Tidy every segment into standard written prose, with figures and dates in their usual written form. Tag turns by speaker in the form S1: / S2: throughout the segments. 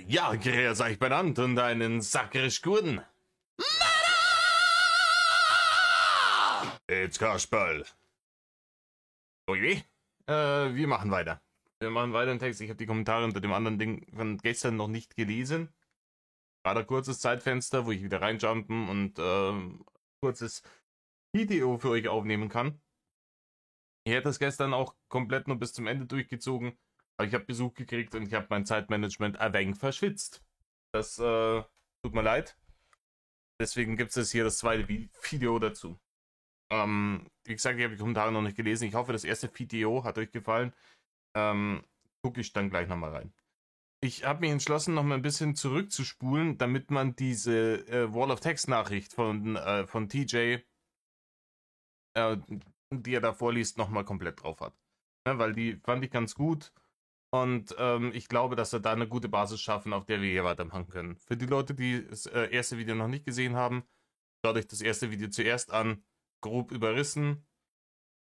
S1: Ja, grüß euch benannt und einen sakrisch guten. It's Kasperl. Okay. Wir machen weiter. Wir machen weiter im Text. Ich habe die Kommentare unter dem anderen Ding von gestern noch nicht gelesen. War da kurzes Zeitfenster, wo ich wieder reinjumpen und kurzes Video für euch aufnehmen kann. Ich hätte das gestern auch komplett nur bis zum Ende durchgezogen, aber ich habe Besuch gekriegt und ich habe mein Zeitmanagement ein wenig verschwitzt. Das tut mir leid. Deswegen gibt es hier das zweite Video dazu. Wie gesagt, ich habe die Kommentare noch nicht gelesen. Ich hoffe, das erste Video hat euch gefallen. Gucke ich dann gleich nochmal rein. Ich habe mich entschlossen, nochmal ein bisschen zurückzuspulen, damit man diese Wall of Text Nachricht von TJ, die er da vorliest, nochmal komplett drauf hat. Ne, weil die fand ich ganz gut und ich glaube, dass wir da eine gute Basis schaffen, auf der wir hier weitermachen können. Für die Leute, die das erste Video noch nicht gesehen haben, schaut euch das erste Video zuerst an, grob überrissen.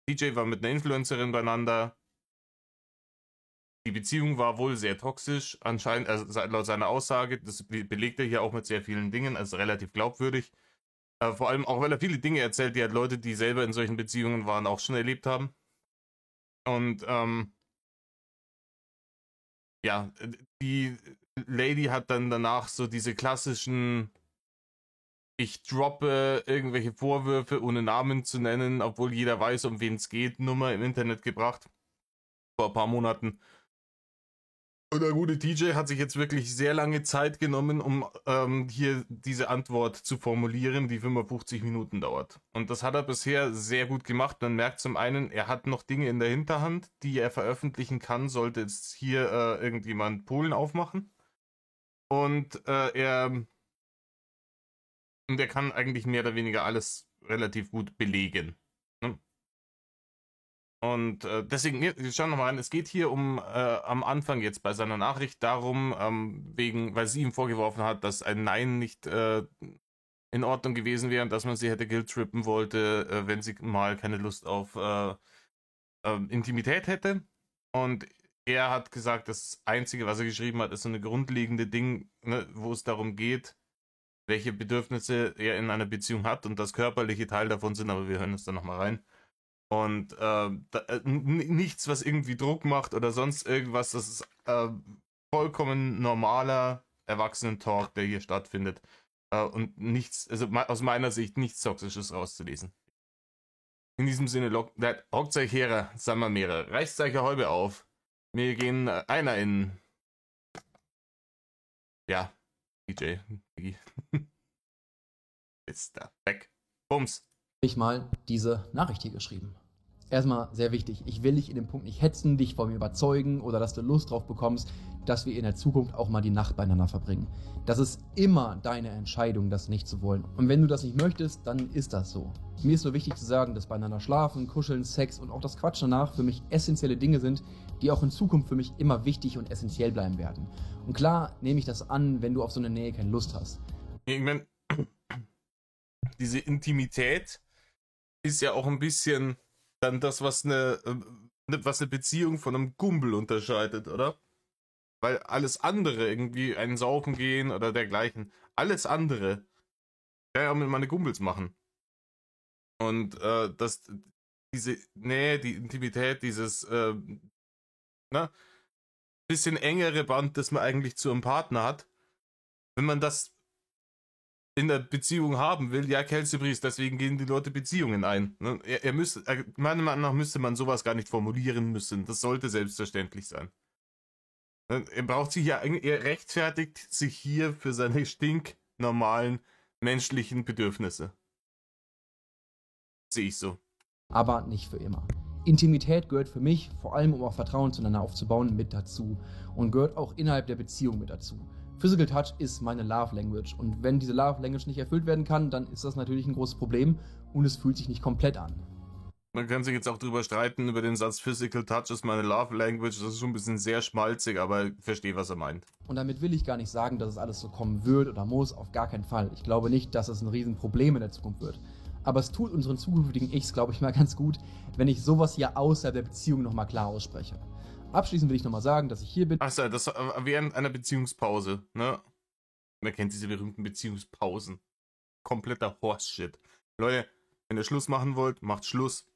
S1: TJ war mit einer Influencerin beieinander. Die Beziehung war wohl sehr toxisch, anscheinend, also laut seiner Aussage, das belegt er hier auch mit sehr vielen Dingen, also relativ glaubwürdig. Vor allem auch, weil er viele Dinge erzählt, die halt Leute, die selber in solchen Beziehungen waren, auch schon erlebt haben. Und ja, die Lady hat dann danach so diese klassischen, ich droppe irgendwelche Vorwürfe, ohne Namen zu nennen, obwohl jeder weiß, um wen es geht, Nummer im Internet gebracht. Vor ein paar Monaten. Und der gute TJ hat sich jetzt wirklich sehr lange Zeit genommen, um hier diese Antwort zu formulieren, die 55 Minuten dauert. Und das hat er bisher sehr gut gemacht. Man merkt zum einen, er hat noch Dinge in der Hinterhand, die er veröffentlichen kann, sollte jetzt hier irgendjemand Polen aufmachen. Und er kann eigentlich mehr oder weniger alles relativ gut belegen. Ne? Und deswegen, wir schauen nochmal rein, es geht hier um am Anfang jetzt bei seiner Nachricht darum, weil sie ihm vorgeworfen hat, dass ein Nein nicht in Ordnung gewesen wäre und dass man sie hätte guilt-trippen wollte, wenn sie mal keine Lust auf Intimität hätte. Und er hat gesagt, das Einzige, was er geschrieben hat, ist so eine grundlegende Ding, ne, wo es darum geht, welche Bedürfnisse er in einer Beziehung hat und das körperliche Teil davon sind, aber wir hören es dann nochmal rein. Und nichts, was irgendwie Druck macht oder sonst irgendwas, das ist vollkommen normaler Erwachsenen-Talk, der hier stattfindet. Und nichts, also aus meiner Sicht nichts Toxisches rauszulesen. In diesem Sinne, hockt euch her, sagen wir mehrere, reißt euch Häube auf. Wir gehen einer in... Ja, DJ. Ist da weg. Bums.
S2: Ich mal diese Nachricht hier geschrieben. Erstmal sehr wichtig, ich will dich in dem Punkt nicht hetzen, dich von mir überzeugen oder dass du Lust drauf bekommst, dass wir in der Zukunft auch mal die Nacht beieinander verbringen. Das ist immer deine Entscheidung, das nicht zu wollen. Und wenn du das nicht möchtest, dann ist das so. Mir ist nur wichtig zu sagen, dass beieinander schlafen, kuscheln, Sex und auch das Quatschen danach für mich essentielle Dinge sind, die auch in Zukunft für mich immer wichtig und essentiell bleiben werden. Und klar nehme ich das an, wenn du auf so eine Nähe keine Lust hast.
S1: Ich meine, diese Intimität ist ja auch ein bisschen dann das, was eine Beziehung von einem Gumbel unterscheidet, oder? Weil alles andere, irgendwie einen saufen gehen oder dergleichen, alles andere kann ja auch mit meinen Gumbels machen. Und das, diese Nähe, die Intimität, dieses bisschen engere Band, das man eigentlich zu einem Partner hat, wenn man das in der Beziehung haben will, ja, Kelsey-Bries, deswegen gehen die Leute Beziehungen ein. Ne? Meiner Meinung nach müsste man sowas gar nicht formulieren müssen. Das sollte selbstverständlich sein. Ne? Er braucht sich ja, er rechtfertigt sich hier für seine stinknormalen menschlichen Bedürfnisse. Sehe ich so.
S2: Aber nicht für immer. Intimität gehört für mich, vor allem um auch Vertrauen zueinander aufzubauen, mit dazu. Und gehört auch innerhalb der Beziehung mit dazu. Physical Touch ist meine Love Language und wenn diese Love Language nicht erfüllt werden kann, dann ist das natürlich ein großes Problem und es fühlt sich nicht komplett an.
S1: Man kann sich jetzt auch drüber streiten, über den Satz Physical Touch ist meine Love Language, das ist schon ein bisschen sehr schmalzig, aber ich verstehe, was er meint.
S2: Und damit will ich gar nicht sagen, dass es alles so kommen wird oder muss, auf gar keinen Fall. Ich glaube nicht, dass es ein Riesenproblem in der Zukunft wird. Aber es tut unseren zukünftigen Ichs, glaube ich, mal ganz gut, wenn ich sowas hier außerhalb der Beziehung nochmal klar ausspreche. Abschließend will ich nochmal sagen, dass ich hier bin.
S1: Achso, das während einer Beziehungspause, ne? Man kennt diese berühmten Beziehungspausen. Kompletter Horseshit. Leute, wenn ihr Schluss machen wollt, macht Schluss.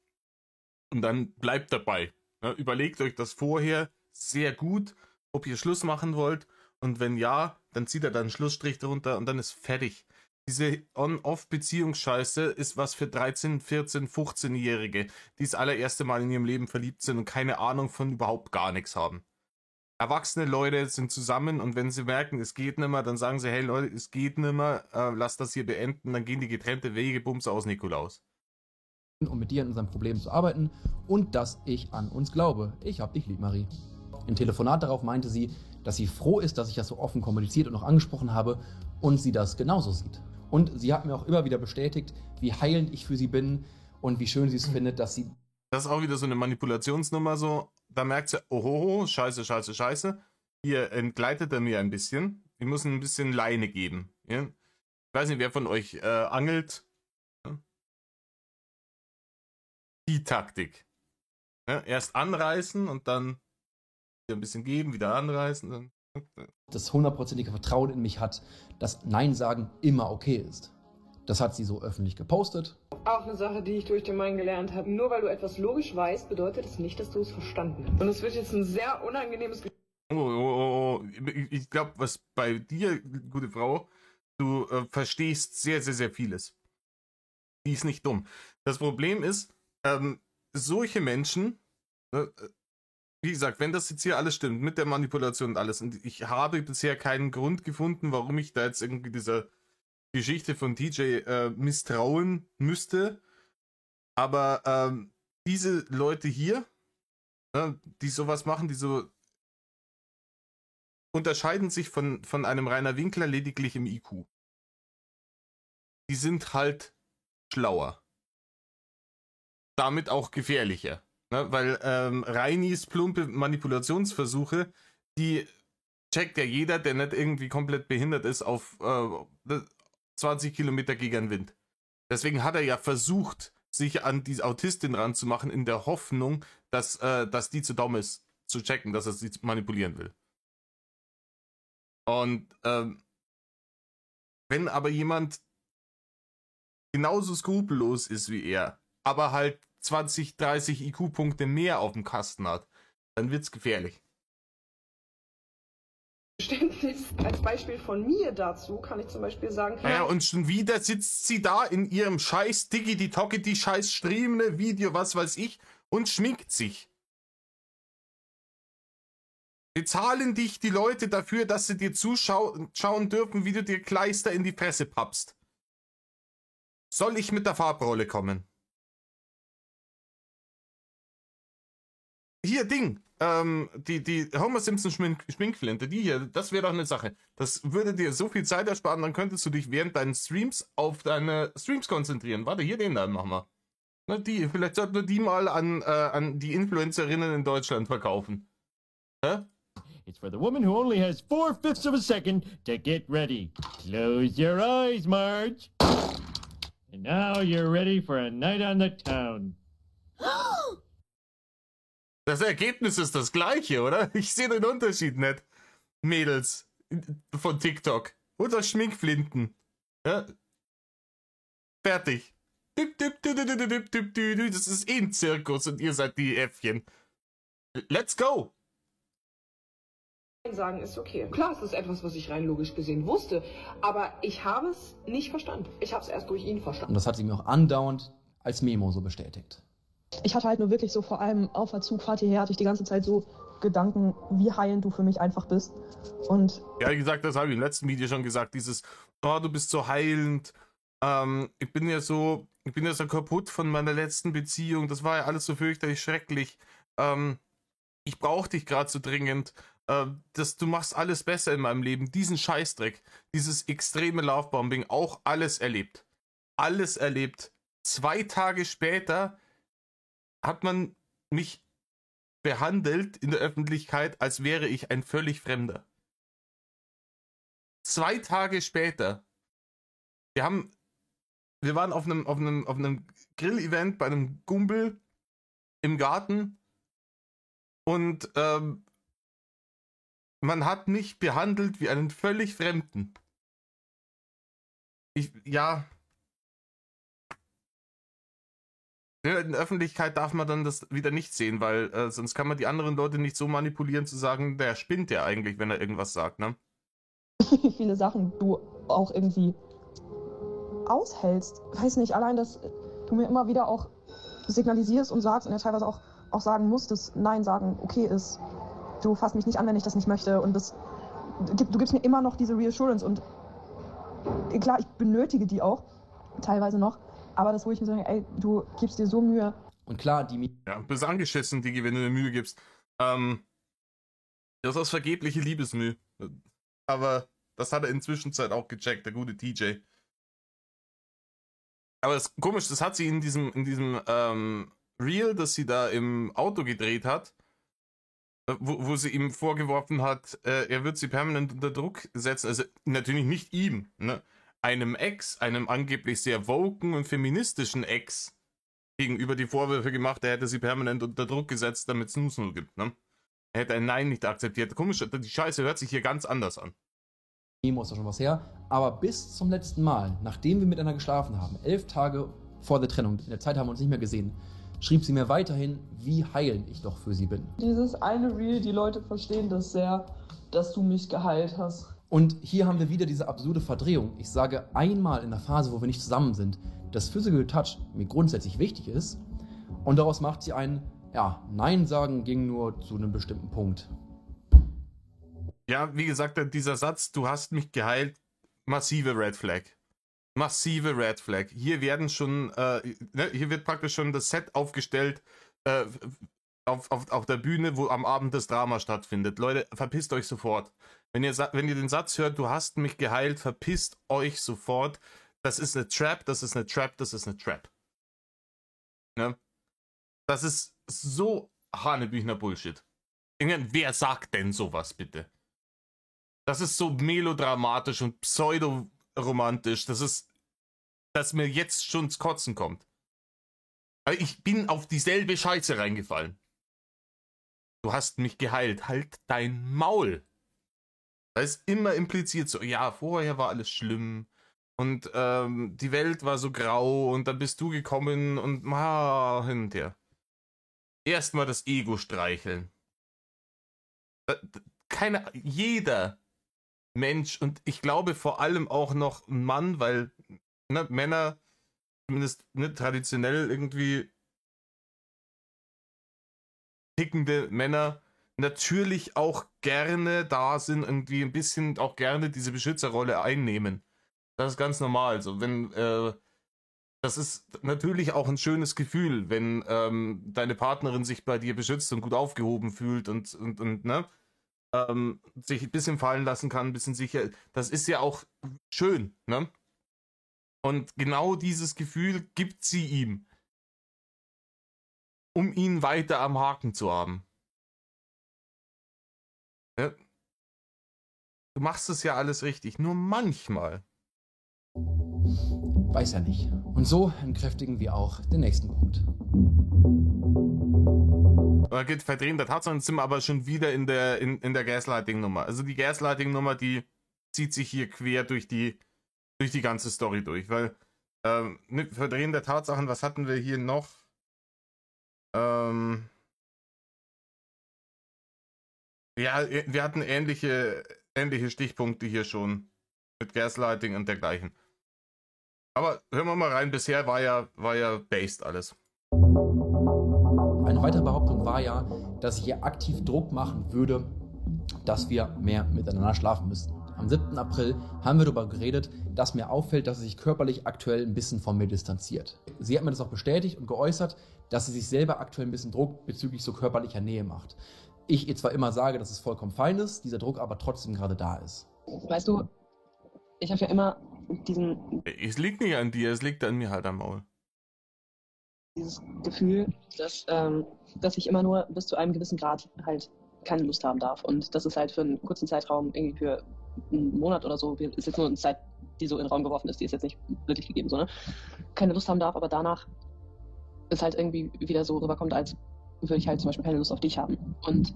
S1: Und dann bleibt dabei. Ne? Überlegt euch das vorher sehr gut, ob ihr Schluss machen wollt. Und wenn ja, dann zieht er dann einen Schlussstrich drunter und dann ist fertig. Diese On-Off-Beziehungsscheiße ist was für 13, 14, 15-Jährige, die das allererste Mal in ihrem Leben verliebt sind und keine Ahnung von überhaupt gar nichts haben. Erwachsene Leute sind zusammen und wenn sie merken, es geht nimmer, dann sagen sie, hey Leute, es geht nimmer, lasst das hier beenden, dann gehen die getrennte Wege, Bums aus Nikolaus.
S2: Um mit dir an unserem Problem zu arbeiten und dass ich an uns glaube. Ich hab dich lieb, Marie. Im Telefonat darauf meinte sie, dass sie froh ist, dass ich das so offen kommuniziert und auch angesprochen habe und sie das genauso sieht. Und sie hat mir auch immer wieder bestätigt, wie heilend ich für sie bin und wie schön sie es findet, dass sie...
S1: Das ist auch wieder so eine Manipulationsnummer, so. Da merkt sie, ohoho, scheiße, scheiße, scheiße. Hier entgleitet er mir ein bisschen. Ich muss ein bisschen Leine geben. Ja? Ich weiß nicht, wer von euch angelt. Ja? Die Taktik. Ja? Erst anreißen und dann wieder ein bisschen geben, wieder anreißen. Dann
S2: das hundertprozentige Vertrauen in mich hat, dass Nein sagen immer okay ist. Das hat sie so öffentlich gepostet.
S3: Auch eine Sache, die ich durch den Mann gelernt habe. Nur weil du etwas logisch weißt, bedeutet es nicht, dass du es verstanden hast. Und es wird jetzt ein sehr unangenehmes Gespräch.
S1: Oh, oh, oh, oh. Ich glaube, was bei dir, gute Frau, du verstehst sehr, sehr, sehr vieles. Die ist nicht dumm. Das Problem ist, solche Menschen, wie gesagt, wenn das jetzt hier alles stimmt, mit der Manipulation und alles, und ich habe bisher keinen Grund gefunden, warum ich da jetzt irgendwie dieser Geschichte von TJ misstrauen müsste, aber diese Leute hier, die sowas machen, die so unterscheiden sich von einem Rainer Winkler lediglich im IQ. Die sind halt schlauer. Damit auch gefährlicher. Ne? Weil Reinis plumpe Manipulationsversuche, die checkt ja jeder, der nicht irgendwie komplett behindert ist, auf 20 Kilometer gegen den Wind. Deswegen hat er ja versucht, sich an die Autistin ranzumachen, in der Hoffnung, dass die zu dumm ist, zu checken, dass er sie manipulieren will. Und wenn aber jemand genauso skrupellos ist wie er, aber halt 20, 30 IQ-Punkte mehr auf dem Kasten hat, dann wird's gefährlich.
S3: Verständnis. Als Beispiel von mir dazu kann ich zum Beispiel sagen...
S1: Naja, und schon wieder sitzt sie da in ihrem scheiß Diggity-Tockety, scheiß Streamne, Video, was weiß ich, und schminkt sich. Bezahlen dich die Leute dafür, dass sie dir zuschauen dürfen, wie du dir Kleister in die Fresse pappst? Soll ich mit der Farbrolle kommen? Hier, Ding. Die Homer Simpson Schminkflinte, die hier, das wäre doch eine Sache. Das würde dir so viel Zeit ersparen, dann könntest du dich während deinen Streams auf deine Streams konzentrieren. Warte, hier den dann machen wir. Na, die, vielleicht sollten wir die mal an die Influencerinnen in Deutschland verkaufen. Hä?
S4: It's for the woman who only has 4/5 of a second to get ready. Close your eyes, Marge. And now you're ready for a night on the town.
S1: Das Ergebnis ist das gleiche, oder? Ich sehe den Unterschied nicht. Mädels von TikTok. Oder Schminkflinten. Ja? Fertig. Das ist eh ein Zirkus und ihr seid die Äffchen. Let's go!
S3: Sagen ist okay. Klar, es ist etwas, was ich rein logisch gesehen wusste, aber ich habe es nicht verstanden. Ich habe es erst durch ihn verstanden.
S2: Und das hat sie mir auch andauernd als Memo so bestätigt.
S5: Ich hatte halt nur wirklich so vor allem auf der Zugfahrt hierher hatte ich die ganze Zeit so Gedanken, wie heilend du für mich einfach bist. Und
S1: ja, wie gesagt, das habe ich im letzten Video schon gesagt, dieses, oh, du bist so heilend, ich bin ja so kaputt von meiner letzten Beziehung, das war ja alles so fürchterlich schrecklich, ich brauche dich gerade so dringend, du machst alles besser in meinem Leben, diesen Scheißdreck, dieses extreme Lovebombing, auch alles erlebt. Alles erlebt. 2 Tage später hat man mich behandelt in der Öffentlichkeit, als wäre ich ein völlig Fremder. 2 Tage später. Wir waren auf einem Grill-Event bei einem Gumbel im Garten. Und man hat mich behandelt wie einen völlig Fremden. Ja. In der Öffentlichkeit darf man dann das wieder nicht sehen, weil sonst kann man die anderen Leute nicht so manipulieren, zu sagen, der spinnt ja eigentlich, wenn er irgendwas sagt, ne?
S5: Wie viele Sachen du auch irgendwie aushältst. Weiß nicht, allein, dass du mir immer wieder auch signalisierst und sagst und ja teilweise auch sagen musst, dass Nein sagen okay ist. Du fasst mich nicht an, wenn ich das nicht möchte und das, du gibst mir immer noch diese Reassurance und klar, ich benötige die auch, teilweise noch, aber das, wo ich mir sage, ey, du gibst dir so Mühe.
S2: Und klar, die...
S1: Ja, bist angeschissen, Digi, wenn du dir Mühe gibst. Das ist vergebliche Liebesmüh. Aber das hat er inzwischen Zeit auch gecheckt, der gute TJ. Aber das ist komisch, das hat sie in diesem Reel, das sie da im Auto gedreht hat, wo sie ihm vorgeworfen hat, er wird sie permanent unter Druck setzen. Also natürlich nicht ihm, ne? Einem Ex, einem angeblich sehr woken und feministischen Ex gegenüber die Vorwürfe gemacht, er hätte sie permanent unter Druck gesetzt, damit es Snoo gibt, ne? Er hätte ein Nein nicht akzeptiert. Komisch, die Scheiße hört sich hier ganz anders an.
S2: Muss da schon was her. Aber bis zum letzten Mal, nachdem wir miteinander geschlafen haben, 11 Tage vor der Trennung, in der Zeit haben wir uns nicht mehr gesehen, schrieb sie mir weiterhin, wie heilend ich doch für sie bin.
S3: Dieses eine Reel, die Leute verstehen das sehr, dass du mich geheilt hast.
S2: Und hier haben wir wieder diese absurde Verdrehung. Ich sage einmal in der Phase, wo wir nicht zusammen sind, dass Physical Touch mir grundsätzlich wichtig ist. Und daraus macht sie ein, ja, Nein sagen ging nur zu einem bestimmten Punkt.
S1: Ja, wie gesagt, dieser Satz, du hast mich geheilt, massive Red Flag. Massive Red Flag. Hier werden schon, hier wird praktisch schon das Set aufgestellt auf der Bühne, wo am Abend das Drama stattfindet. Leute, verpisst euch sofort. Wenn ihr den Satz hört, du hast mich geheilt, verpisst euch sofort. Das ist eine Trap, das ist eine Trap, das ist eine Trap. Ne? Das ist so Hanebüchner Bullshit. Wer sagt denn sowas bitte? Das ist so melodramatisch und pseudoromantisch, das ist, dass mir jetzt schon ins Kotzen kommt. Aber ich bin auf dieselbe Scheiße reingefallen. Du hast mich geheilt. Halt dein Maul. Da ist immer impliziert so, ja, vorher war alles schlimm und die Welt war so grau und dann bist du gekommen und hin und her. Erstmal das Ego streicheln. Jeder Mensch und ich glaube vor allem auch noch ein Mann, weil ne, Männer zumindest ne, traditionell irgendwie tickende Männer natürlich auch gerne da sind, irgendwie ein bisschen auch gerne diese Beschützerrolle einnehmen. Das ist ganz normal. So, wenn, das ist natürlich auch ein schönes Gefühl, wenn deine Partnerin sich bei dir beschützt und gut aufgehoben fühlt und ne, sich ein bisschen fallen lassen kann, ein bisschen sicher. Das ist ja auch schön, ne? Und genau dieses Gefühl gibt sie ihm, um ihn weiter am Haken zu haben. Ja. Du machst es ja alles richtig, nur manchmal.
S2: Weiß er nicht. Und so entkräftigen wir auch den nächsten Punkt.
S1: Da geht Verdrehen der Tatsachen, sind wir aber schon wieder in der, in der Gaslighting-Nummer. Also die Gaslighting-Nummer, die zieht sich hier quer durch die ganze Story durch, weil Verdrehen der Tatsachen, was hatten wir hier noch? Ja, wir hatten ähnliche Stichpunkte hier schon mit Gaslighting und dergleichen. Aber hören wir mal rein, bisher war ja based alles.
S2: Eine weitere Behauptung war ja, dass ich ihr aktiv Druck machen würde, dass wir mehr miteinander schlafen müssen. Am 7. April haben wir darüber geredet, dass mir auffällt, dass sie sich körperlich aktuell ein bisschen von mir distanziert. Sie hat mir das auch bestätigt und geäußert, dass sie sich selber aktuell ein bisschen Druck bezüglich so körperlicher Nähe macht. Ich ihr zwar immer sage, dass es vollkommen fein ist, dieser Druck aber trotzdem gerade da ist.
S3: Weißt du, ich habe ja immer diesen...
S1: Es liegt nicht an dir, es liegt an mir halt am Maul.
S3: Dieses Gefühl, dass ich immer nur bis zu einem gewissen Grad halt keine Lust haben darf. Und das ist halt für einen kurzen Zeitraum, irgendwie für einen Monat oder so, ist jetzt nur eine Zeit, die so in den Raum geworfen ist, die ist jetzt nicht wirklich gegeben, so, ne? Keine Lust haben darf, aber danach es halt irgendwie wieder so rüberkommt, als würde ich halt zum Beispiel keine Lust auf dich haben. Und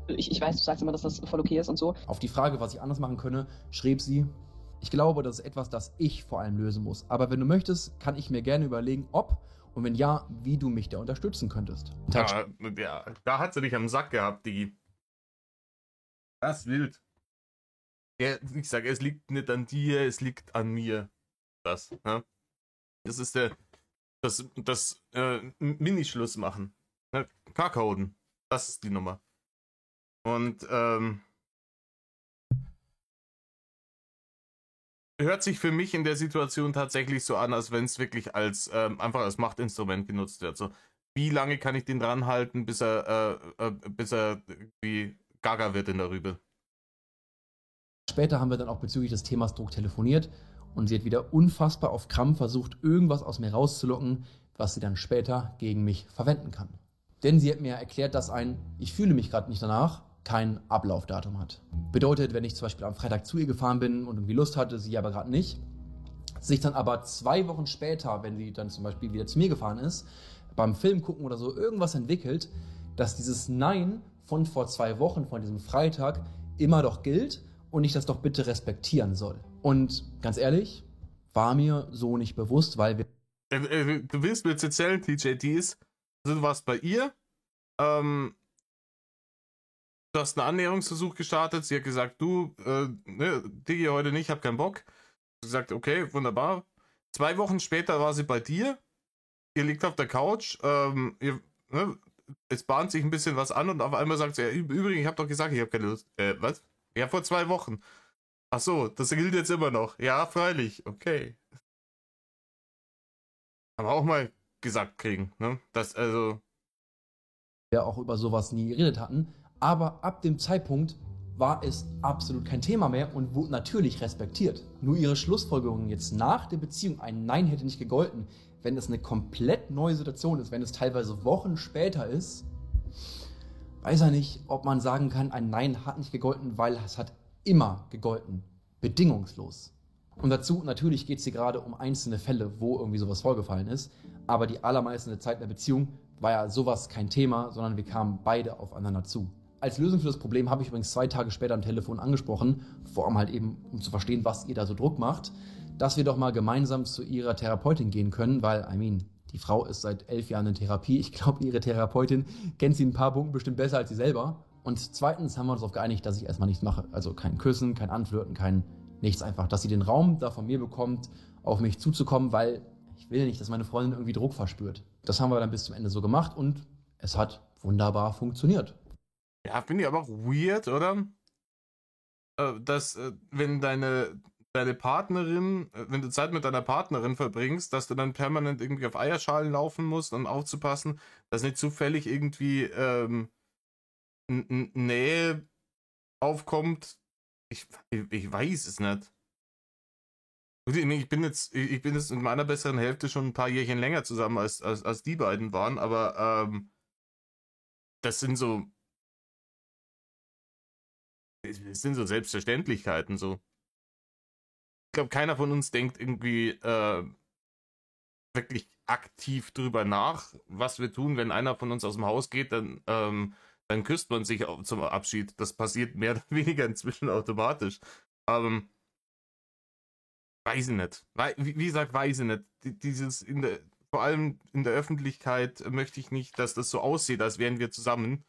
S3: ich weiß, du sagst immer, dass das voll okay ist und so.
S2: Auf die Frage, was ich anders machen könne, schrieb sie, ich glaube, das ist etwas, das ich vor allem lösen muss. Aber wenn du möchtest, kann ich mir gerne überlegen, ob und wenn ja, wie du mich da unterstützen könntest.
S1: Ja, ja, da hat sie dich am Sack gehabt, Digi. Das ist wild. Ja, ich sag, es liegt nicht an dir, es liegt an mir. Das, ne? Das ist das Minischluss machen. Ne? Kakaoden. Das ist die Nummer. Und hört sich für mich in der Situation tatsächlich so an, als wenn es wirklich als einfach als Machtinstrument genutzt wird. So, wie lange kann ich den dran halten, bis er irgendwie gaga wird in der Rübe?
S2: Später haben wir dann auch bezüglich des Themas Druck telefoniert und sie hat wieder unfassbar auf Krampf versucht, irgendwas aus mir rauszulocken, was sie dann später gegen mich verwenden kann. Denn sie hat mir erklärt, dass ein „Ich fühle mich gerade nicht danach" kein Ablaufdatum hat. Bedeutet, wenn ich zum Beispiel am Freitag zu ihr gefahren bin und irgendwie Lust hatte, sie aber gerade nicht, sich dann aber 2 Wochen später, wenn sie dann zum Beispiel wieder zu mir gefahren ist, beim Film gucken oder so irgendwas entwickelt, dass dieses Nein von vor 2 Wochen, von diesem Freitag, immer doch gilt und ich das doch bitte respektieren soll. Und ganz ehrlich, war mir so nicht bewusst, weil wir...
S1: Du willst mir jetzt erzählen, TJ, die ist, also du warst bei ihr, du hast einen Annäherungsversuch gestartet, sie hat gesagt, du, ne, Digi, heute nicht, hab keinen Bock. Sie hat gesagt, okay, wunderbar. 2 Wochen später war sie bei dir, ihr liegt auf der Couch, ihr, ne, es bahnt sich ein bisschen was an und auf einmal sagt sie, ja, übrigens, ich hab doch gesagt, ich hab keine Lust. Was? Ja, vor 2 Wochen. Ach so, das gilt jetzt immer noch. Ja, freilich, okay. Aber auch mal gesagt kriegen, ne? Das, also...
S2: Wir auch über sowas nie geredet hatten, aber ab dem Zeitpunkt war es absolut kein Thema mehr und wurde natürlich respektiert. Nur ihre Schlussfolgerung jetzt nach der Beziehung, ein Nein hätte nicht gegolten, wenn es eine komplett neue Situation ist, wenn es teilweise Wochen später ist, weiß er nicht, ob man sagen kann, ein Nein hat nicht gegolten, weil es hat immer gegolten. Bedingungslos. Und dazu, natürlich geht es hier gerade um einzelne Fälle, wo irgendwie sowas vorgefallen ist, aber die allermeiste Zeit in der Beziehung war ja sowas kein Thema, sondern wir kamen beide aufeinander zu. Als Lösung für das Problem habe ich übrigens 2 Tage später am Telefon angesprochen, vor allem halt eben, um zu verstehen, was ihr da so Druck macht, dass wir doch mal gemeinsam zu ihrer Therapeutin gehen können, weil, I mean, die Frau ist seit 11 Jahren in Therapie. Ich glaube, ihre Therapeutin kennt sie in ein paar Punkten bestimmt besser als sie selber. Und zweitens haben wir uns darauf geeinigt, dass ich erstmal nichts mache. Also kein Küssen, kein Anflirten, kein nichts einfach. Dass sie den Raum da von mir bekommt, auf mich zuzukommen, weil ich will nicht, dass meine Freundin irgendwie Druck verspürt. Das haben wir dann bis zum Ende so gemacht und es hat wunderbar funktioniert.
S1: Ja, finde ich aber auch weird, oder? Dass, wenn deine Partnerin, wenn du Zeit mit deiner Partnerin verbringst, dass du dann permanent irgendwie auf Eierschalen laufen musst, um aufzupassen, dass nicht zufällig irgendwie Nähe aufkommt. Ich weiß es nicht. Ich bin jetzt mit meiner besseren Hälfte schon ein paar Jährchen länger zusammen, als die beiden waren, aber das sind so Selbstverständlichkeiten so. Ich glaube, keiner von uns denkt irgendwie wirklich aktiv drüber nach, was wir tun, wenn einer von uns aus dem Haus geht, dann küsst man sich auch zum Abschied. Das passiert mehr oder weniger inzwischen automatisch. Weiß ich nicht. Wie gesagt, weiß ich nicht. Dieses vor allem in der Öffentlichkeit möchte ich nicht, dass das so aussieht, als wären wir zusammen.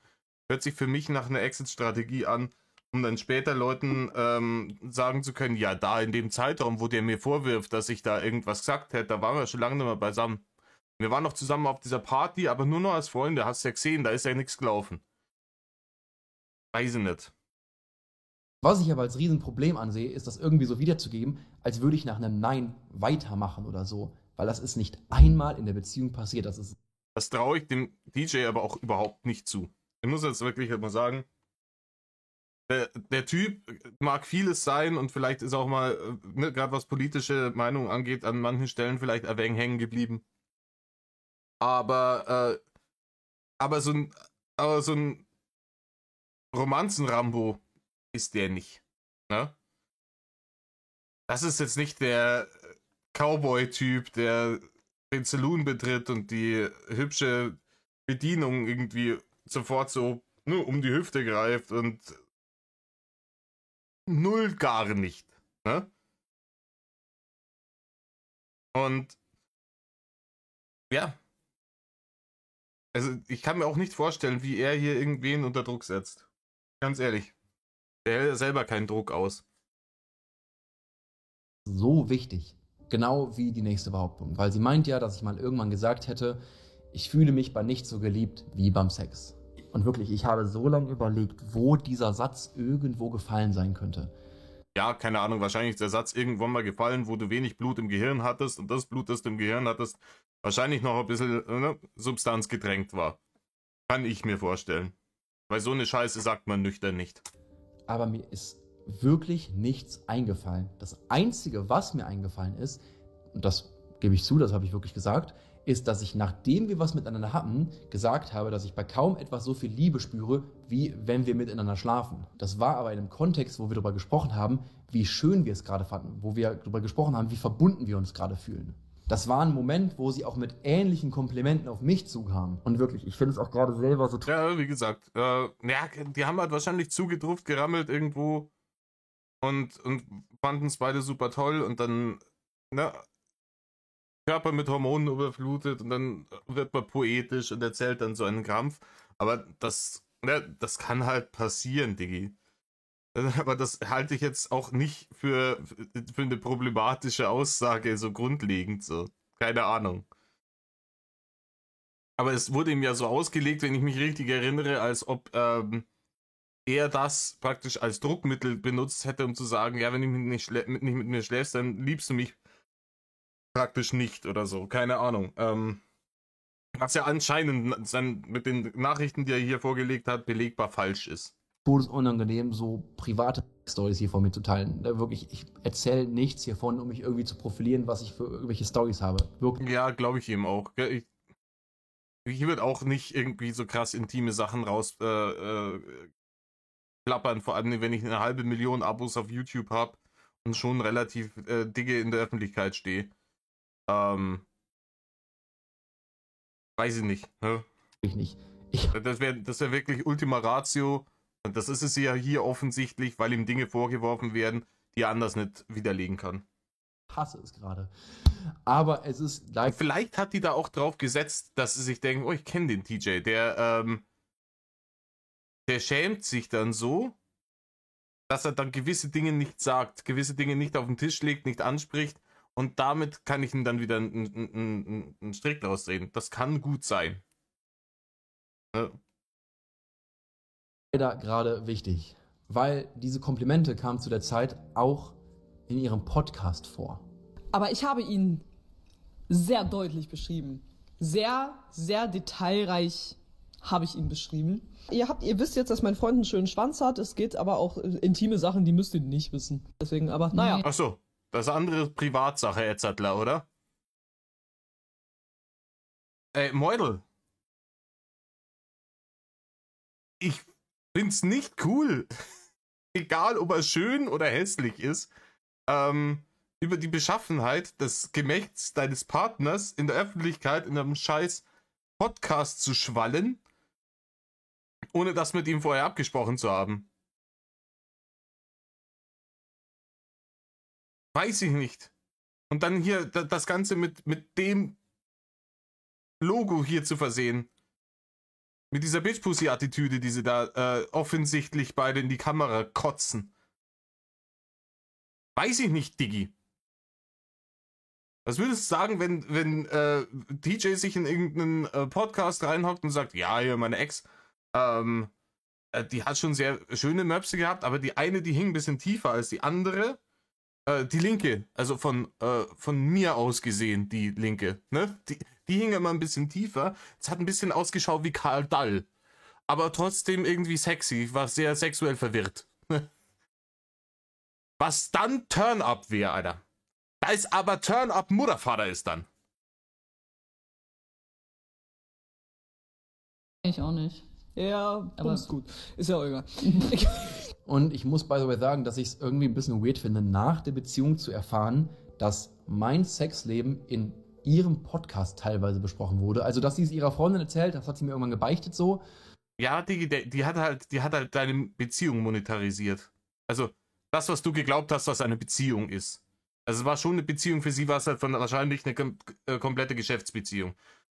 S1: Hört sich für mich nach einer Exit-Strategie an, um dann später Leuten sagen zu können, ja, da in dem Zeitraum, wo der mir vorwirft, dass ich da irgendwas gesagt hätte, da waren wir schon lange nicht mehr beisammen. Wir waren noch zusammen auf dieser Party, aber nur noch als Freunde, hast du ja gesehen, da ist ja nichts gelaufen. Weiß ich nicht.
S2: Was ich aber als Riesenproblem ansehe, ist das irgendwie so wiederzugeben, als würde ich nach einem Nein weitermachen oder so. Weil das ist nicht einmal in der Beziehung passiert.
S1: Das traue ich dem DJ aber auch überhaupt nicht zu. Ich muss jetzt wirklich mal sagen, der Typ mag vieles sein und vielleicht ist auch mal, ne, gerade was politische Meinungen angeht, an manchen Stellen vielleicht ein wenig hängen geblieben. Aber so ein Romanzen-Rambo ist der nicht. Ne? Das ist jetzt nicht der Cowboy-Typ, der den Saloon betritt und die hübsche Bedienung irgendwie sofort so nur um die Hüfte greift und null gar nicht. Ne? Und ja. Also ich kann mir auch nicht vorstellen, wie er hier irgendwen unter Druck setzt. Ganz ehrlich. Der hält ja selber keinen Druck aus.
S2: So wichtig. Genau wie die nächste Behauptung. Weil sie meint ja, dass ich mal irgendwann gesagt hätte, ich fühle mich bei nichts so geliebt wie beim Sex. Und wirklich, ich habe so lange überlegt, wo dieser Satz irgendwo gefallen sein könnte.
S1: Ja, keine Ahnung, wahrscheinlich ist der Satz irgendwann mal gefallen, wo du wenig Blut im Gehirn hattest und das Blut, das du im Gehirn hattest, wahrscheinlich noch ein bisschen, ne, Substanz getränkt war. Kann ich mir vorstellen. Weil so eine Scheiße sagt man nüchtern nicht.
S2: Aber mir ist wirklich nichts eingefallen. Das Einzige, was mir eingefallen ist, und das gebe ich zu, das habe ich wirklich gesagt, ist, dass ich, nachdem wir was miteinander hatten, gesagt habe, dass ich bei kaum etwas so viel Liebe spüre, wie wenn wir miteinander schlafen. Das war aber in einem Kontext, wo wir darüber gesprochen haben, wie schön wir es gerade fanden, wo wir darüber gesprochen haben, wie verbunden wir uns gerade fühlen. Das war ein Moment, wo sie auch mit ähnlichen Komplimenten auf mich zukam. Und wirklich, ich finde es auch gerade selber so.
S1: Ja, wie gesagt, ja, die haben halt wahrscheinlich zugedruckt, gerammelt irgendwo und fanden es beide super toll und dann, ne, Körper mit Hormonen überflutet und dann wird man poetisch und erzählt dann so einen Krampf. Aber das, ne, das kann halt passieren, Diggi. Aber das halte ich jetzt auch nicht für eine problematische Aussage, so grundlegend so. Keine Ahnung. Aber es wurde ihm ja so ausgelegt, wenn ich mich richtig erinnere, als ob er das praktisch als Druckmittel benutzt hätte, um zu sagen, ja, wenn du nicht mit mir schläfst, dann liebst du mich praktisch nicht oder so. Keine Ahnung. Was ja anscheinend mit den Nachrichten, die er hier vorgelegt hat, belegbar falsch ist.
S2: Todesunangenehm, so private Stories hier von mir zu teilen. Wirklich, ich erzähle nichts hiervon, um mich irgendwie zu profilieren, was ich für irgendwelche Stories habe.
S1: Wirklich. Ja, glaube ich ihm auch. Ich würde auch nicht irgendwie so krass intime Sachen raus klappern, vor allem wenn ich 500.000 Abos auf YouTube habe und schon relativ dicke in der Öffentlichkeit stehe. Weiß ich nicht. Ne?
S2: Ich nicht.
S1: Das wär wirklich Ultima Ratio. Und das ist es ja hier offensichtlich, weil ihm Dinge vorgeworfen werden, die er anders nicht widerlegen kann.
S2: Hasse es gerade. Aber es ist...
S1: Vielleicht hat die da auch drauf gesetzt, dass sie sich denken, oh, ich kenne den TJ, der schämt sich dann so, dass er dann gewisse Dinge nicht sagt, gewisse Dinge nicht auf den Tisch legt, nicht anspricht und damit kann ich ihm dann wieder einen Strick draus drehen. Das kann gut sein. Ja.
S2: Leider gerade wichtig, weil diese Komplimente kamen zu der Zeit auch in ihrem Podcast vor.
S6: Aber ich habe ihn sehr deutlich beschrieben. Sehr, sehr detailreich habe ich ihn beschrieben. Ihr wisst jetzt, dass mein Freund einen schönen Schwanz hat. Es geht aber auch intime Sachen, die müsst ihr nicht wissen. Deswegen, aber naja.
S1: Ach so, das andere ist Privatsache, Edzardler, oder? Ey, Meudel. Ich find's nicht cool. Egal, ob er schön oder hässlich ist, über die Beschaffenheit des Gemächts deines Partners in der Öffentlichkeit in einem scheiß Podcast zu schwallen, ohne das mit ihm vorher abgesprochen zu haben. Weiß ich nicht. Und dann hier das Ganze mit dem Logo hier zu versehen. Mit dieser Bitch-Pussy-Attitüde, die sie da offensichtlich beide in die Kamera kotzen. Weiß ich nicht, Diggi. Was würdest du sagen, wenn TJ sich in irgendeinen Podcast reinhockt und sagt, ja, hier meine Ex, die hat schon sehr schöne Möpse gehabt, aber die eine, die hing ein bisschen tiefer als die andere. Die linke, also von mir aus gesehen, die linke, ne? Die hing immer ein bisschen tiefer. Es hat ein bisschen ausgeschaut wie Karl Dall. Aber trotzdem irgendwie sexy. Ich war sehr sexuell verwirrt. Was dann Turn-Up wäre, Alter. Da ist aber Turn-Up Muttervater ist dann.
S7: Ich auch nicht.
S6: Ja, aber ist gut. Ist ja auch egal.
S2: Und ich muss by the way sagen, dass ich es irgendwie ein bisschen weird finde, nach der Beziehung zu erfahren, dass mein Sexleben in ihrem Podcast teilweise besprochen wurde. Also, dass sie es ihrer Freundin erzählt, das hat sie mir irgendwann gebeichtet so.
S1: Ja, Digi, die hat halt deine Beziehung monetarisiert. Also, das, was du geglaubt hast, was eine Beziehung ist. Also, es war schon eine Beziehung, für sie war es halt wahrscheinlich eine komplette Geschäftsbeziehung.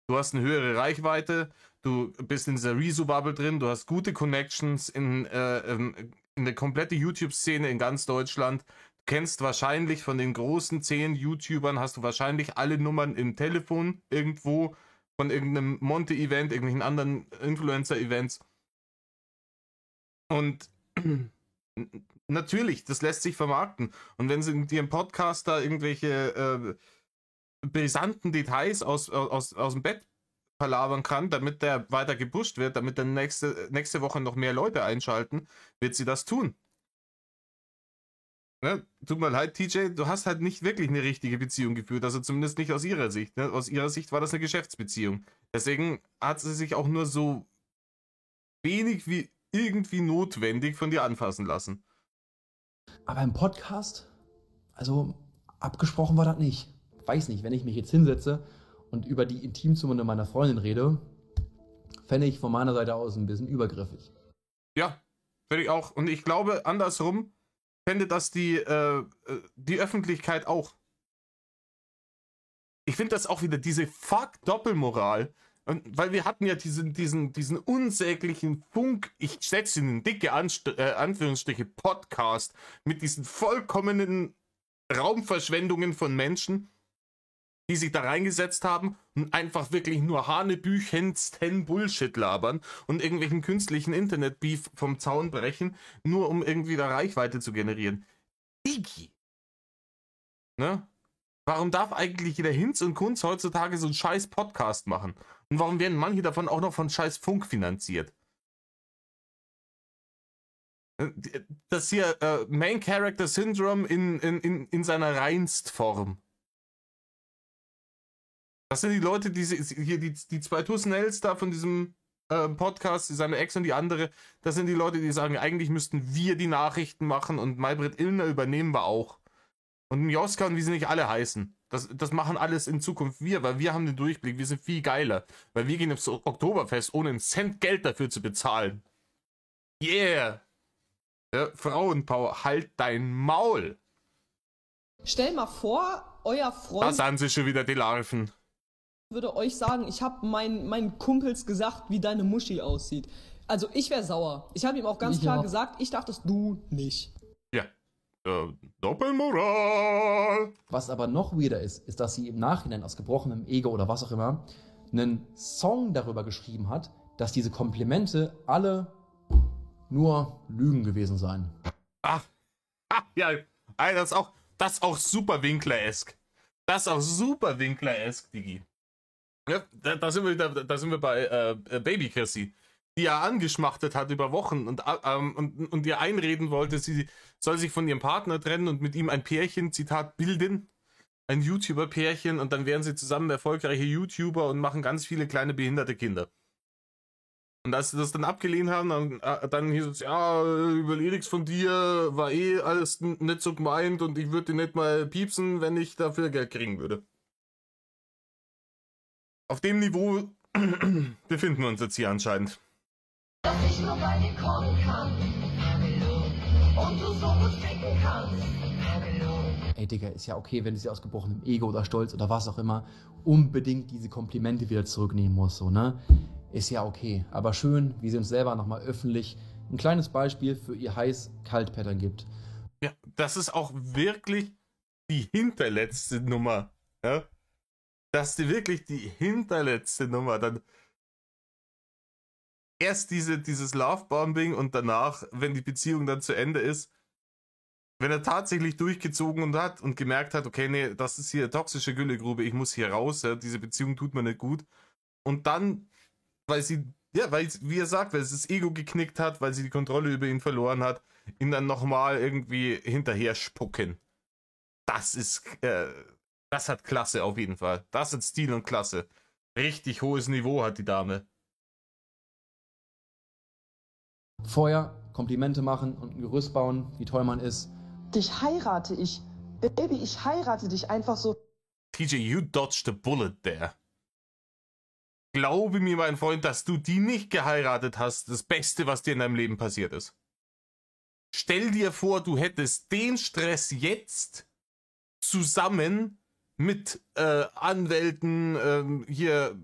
S1: Du hast eine höhere Reichweite, du bist in dieser Rezo-Bubble drin, du hast gute Connections in der kompletten YouTube-Szene in ganz Deutschland. Du kennst wahrscheinlich von den großen 10 YouTubern, hast du wahrscheinlich alle Nummern im Telefon irgendwo von irgendeinem Monte-Event, irgendwelchen anderen Influencer-Events. Und natürlich, das lässt sich vermarkten. Und wenn sie in dir im Podcast da irgendwelche brisanten Details aus dem Bett verlabern kann, damit der weiter gepusht wird, damit dann nächste Woche noch mehr Leute einschalten, wird sie das tun. Ne? Tut mir leid, TJ, du hast halt nicht wirklich eine richtige Beziehung geführt, also zumindest nicht aus ihrer Sicht. Ne? Aus ihrer Sicht war das eine Geschäftsbeziehung. Deswegen hat sie sich auch nur so wenig wie irgendwie notwendig von dir anfassen lassen.
S2: Aber im Podcast? Also abgesprochen war das nicht. Weiß nicht, wenn ich mich jetzt hinsetze und über die Intimzone meiner Freundin rede, fände ich von meiner Seite aus ein bisschen übergriffig.
S1: Ja, finde ich auch. Und ich glaube, andersrum fände das die Öffentlichkeit auch. Ich finde das auch wieder diese Fuck-Doppelmoral. Und weil wir hatten ja diesen unsäglichen Funk, ich setze ihn in dicke Anführungsstriche, Podcast mit diesen vollkommenen Raumverschwendungen von Menschen, die sich da reingesetzt haben und einfach wirklich nur hanebüchensten Bullshit labern und irgendwelchen künstlichen Internet-Beef vom Zaun brechen, nur um irgendwie da Reichweite zu generieren. Digi! Ne? Warum darf eigentlich jeder Hinz und Kunz heutzutage so einen scheiß Podcast machen? Und warum werden manche davon auch noch von scheiß Funk finanziert? Das hier Main Character Syndrome in seiner Reinstform. Das sind die Leute, die hier die zwei Tussnels da von diesem Podcast, seine Ex und die andere, das sind die Leute, die sagen, eigentlich müssten wir die Nachrichten machen und Maybrit Illner übernehmen wir auch. Und Joska und wie sie nicht alle heißen. Das machen alles in Zukunft wir, weil wir haben den Durchblick, wir sind viel geiler. Weil wir gehen aufs Oktoberfest, ohne einen Cent Geld dafür zu bezahlen. Yeah! Ja, Frauenpower, halt dein Maul!
S6: Stell mal vor, euer Freund...
S1: Da sind sie schon wieder, die Larven.
S6: Würde euch sagen, ich habe meinen Kumpels gesagt, wie deine Muschi aussieht. Also ich wäre sauer. Ich habe ihm auch ganz klar gesagt, ich dachte, du nicht.
S1: Ja. Doppelmoral.
S2: Was aber noch weirder ist, ist, dass sie im Nachhinein aus gebrochenem Ego oder was auch immer einen Song darüber geschrieben hat, dass diese Komplimente alle nur Lügen gewesen seien.
S1: Ach, ja, das ist auch super Winkler-esk. Das ist auch super Winkler-esk, Digi. Ja, da sind wir bei Baby Chrissy, die ja angeschmachtet hat über Wochen und ihr einreden wollte, sie soll sich von ihrem Partner trennen und mit ihm ein Pärchen, Zitat, bilden. Ein YouTuber-Pärchen, und dann wären sie zusammen erfolgreiche YouTuber und machen ganz viele kleine behinderte Kinder. Und als sie das dann abgelehnt haben, dann hieß es, ja, überlege nichts von dir, war eh alles nicht so gemeint und ich würde dich nicht mal piepsen, wenn ich dafür Geld kriegen würde. Auf dem Niveau befinden wir uns jetzt hier anscheinend.
S7: Dass ich nur bei dir kommen kann und du so gut ficken kannst.
S2: Ey Digga, ist ja okay, wenn du sie aus gebrochenem Ego oder Stolz oder was auch immer unbedingt diese Komplimente wieder zurücknehmen musst, so, ne? Ist ja okay. Aber schön, wie sie uns selber nochmal öffentlich ein kleines Beispiel für ihr heiß-kalt-Pattern gibt.
S1: Ja, das ist auch wirklich die hinterletzte Nummer. Ja? Das ist wirklich die hinterletzte Nummer. Dann erst dieses Lovebombing und danach, wenn die Beziehung dann zu Ende ist, wenn er tatsächlich durchgezogen und hat und gemerkt hat, okay, nee, das ist hier toxische Güllegrube, ich muss hier raus, ja, diese Beziehung tut mir nicht gut. Und dann, weil sie, ja, weil, wie er sagt, weil sie das Ego geknickt hat, weil sie die Kontrolle über ihn verloren hat, ihn dann nochmal irgendwie hinterher spucken. Das ist, das hat Klasse auf jeden Fall. Das hat Stil und Klasse. Richtig hohes Niveau hat die Dame.
S2: Vorher Komplimente machen und ein Gerüst bauen, wie toll man ist.
S8: Dich heirate ich. Baby, ich heirate dich einfach so.
S1: TJ, you dodged a bullet there. Glaube mir, mein Freund, dass du die nicht geheiratet hast, das Beste, was dir in deinem Leben passiert ist. Stell dir vor, du hättest den Stress jetzt zusammen mit Anwälten, hier,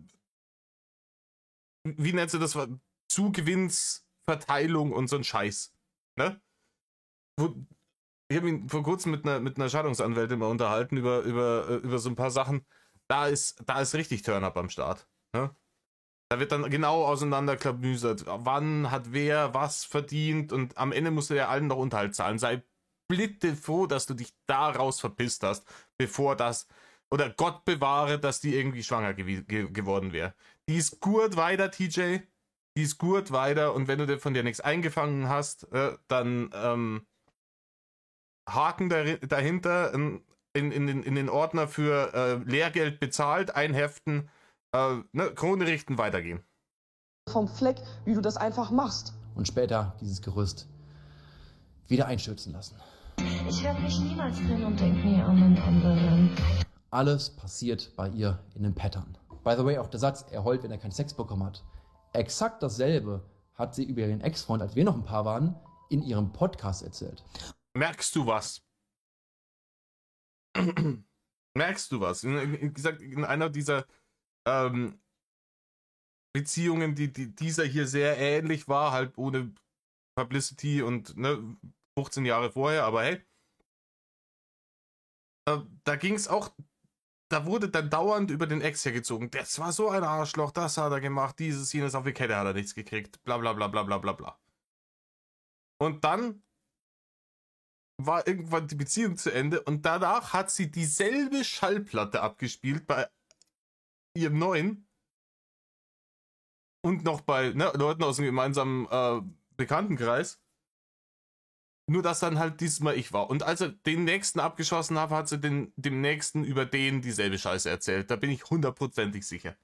S1: wie nennst du das? Zugewinnsverteilung und so ein Scheiß. Ne? Ich habe mich vor kurzem mit einer Scheidungsanwältin mal unterhalten über so ein paar Sachen. Da ist richtig Turn-up am Start. Ne? Da wird dann genau auseinanderklabüsert. Wann hat wer was verdient und am Ende musst du ja allen noch Unterhalt zahlen. Sei bitte froh, dass du dich da raus verpisst hast, bevor das, oder Gott bewahre, dass die irgendwie schwanger geworden wäre. Die ist gut weiter, TJ. Die ist gut weiter und wenn du dir von dir nichts eingefangen hast, dann Haken dahinter in den Ordner für Lehrgeld bezahlt, einheften, ne, Krone richten, weitergehen.
S6: Vom Fleck, wie du das einfach machst.
S2: Und später dieses Gerüst wieder einstürzen lassen.
S7: Ich werde mich niemals trennen und denk nie an einen anderen.
S2: Alles passiert bei ihr in einem Pattern. By the way, auch der Satz, er heult, wenn er keinen Sex bekommen hat. Exakt dasselbe hat sie über ihren Ex-Freund, als wir noch ein Paar waren, in ihrem Podcast erzählt.
S1: Merkst du was? Merkst du was? Wie gesagt, in einer dieser Beziehungen, die dieser hier sehr ähnlich war, halt ohne Publicity und ne, 15 Jahre vorher, aber hey, da ging es auch, da wurde dann dauernd über den Ex hergezogen. Das war so ein Arschloch, das hat er gemacht, dieses, jenes, auf die Kette hat er nichts gekriegt, bla bla bla bla bla bla bla. Und dann war irgendwann die Beziehung zu Ende und danach hat sie dieselbe Schallplatte abgespielt bei ihrem neuen und noch bei Leuten aus dem gemeinsamen Bekanntenkreis. Nur, dass dann halt diesmal ich war. Und als er den nächsten abgeschossen hat, hat sie dem nächsten über den dieselbe Scheiße erzählt. Da bin ich 100%ig sicher.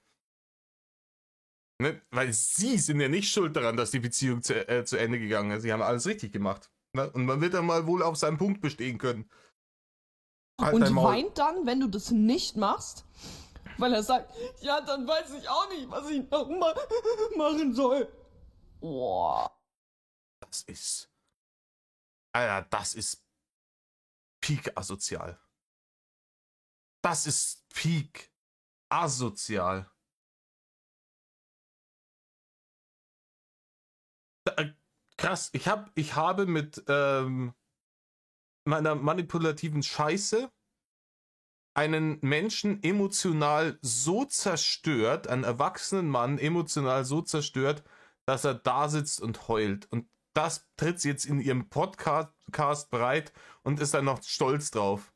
S1: Ne? Weil sie sind ja nicht schuld daran, dass die Beziehung zu Ende gegangen ist. Sie haben alles richtig gemacht. Ne? Und man wird dann mal wohl auf seinem Punkt bestehen können.
S6: Halt und weint dann, wenn du das nicht machst, weil er sagt, ja, dann weiß ich auch nicht, was ich noch machen soll. Boah.
S1: Das ist... Alter, das ist peak asozial. Das ist peak asozial. Krass, ich habe mit meiner manipulativen Scheiße einen Menschen emotional so zerstört, einen erwachsenen Mann emotional so zerstört, dass er da sitzt und heult. Und das tritt sie jetzt in ihrem Podcast breit und ist dann noch stolz drauf.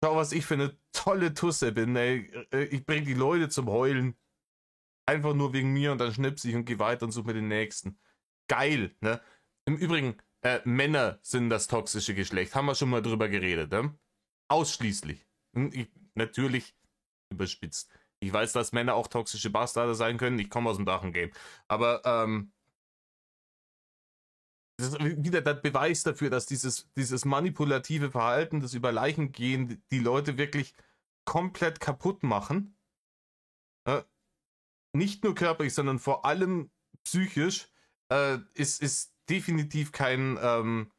S1: Schau, was ich für eine tolle Tusse bin, ey. Ich bring die Leute zum Heulen. Einfach nur wegen mir und dann schnips ich und geh weiter und such mir den nächsten. Geil, ne? Im Übrigen, Männer sind das toxische Geschlecht. Haben wir schon mal drüber geredet, ne? Ausschließlich. Ich, natürlich überspitzt. Ich weiß, dass Männer auch toxische Bastarde sein können. Ich komme aus dem Drachengame. Aber, das ist wieder der Beweis dafür, dass dieses manipulative Verhalten, das über Leichen gehen, die Leute wirklich komplett kaputt machen. Nicht nur körperlich, sondern vor allem psychisch, ist definitiv kein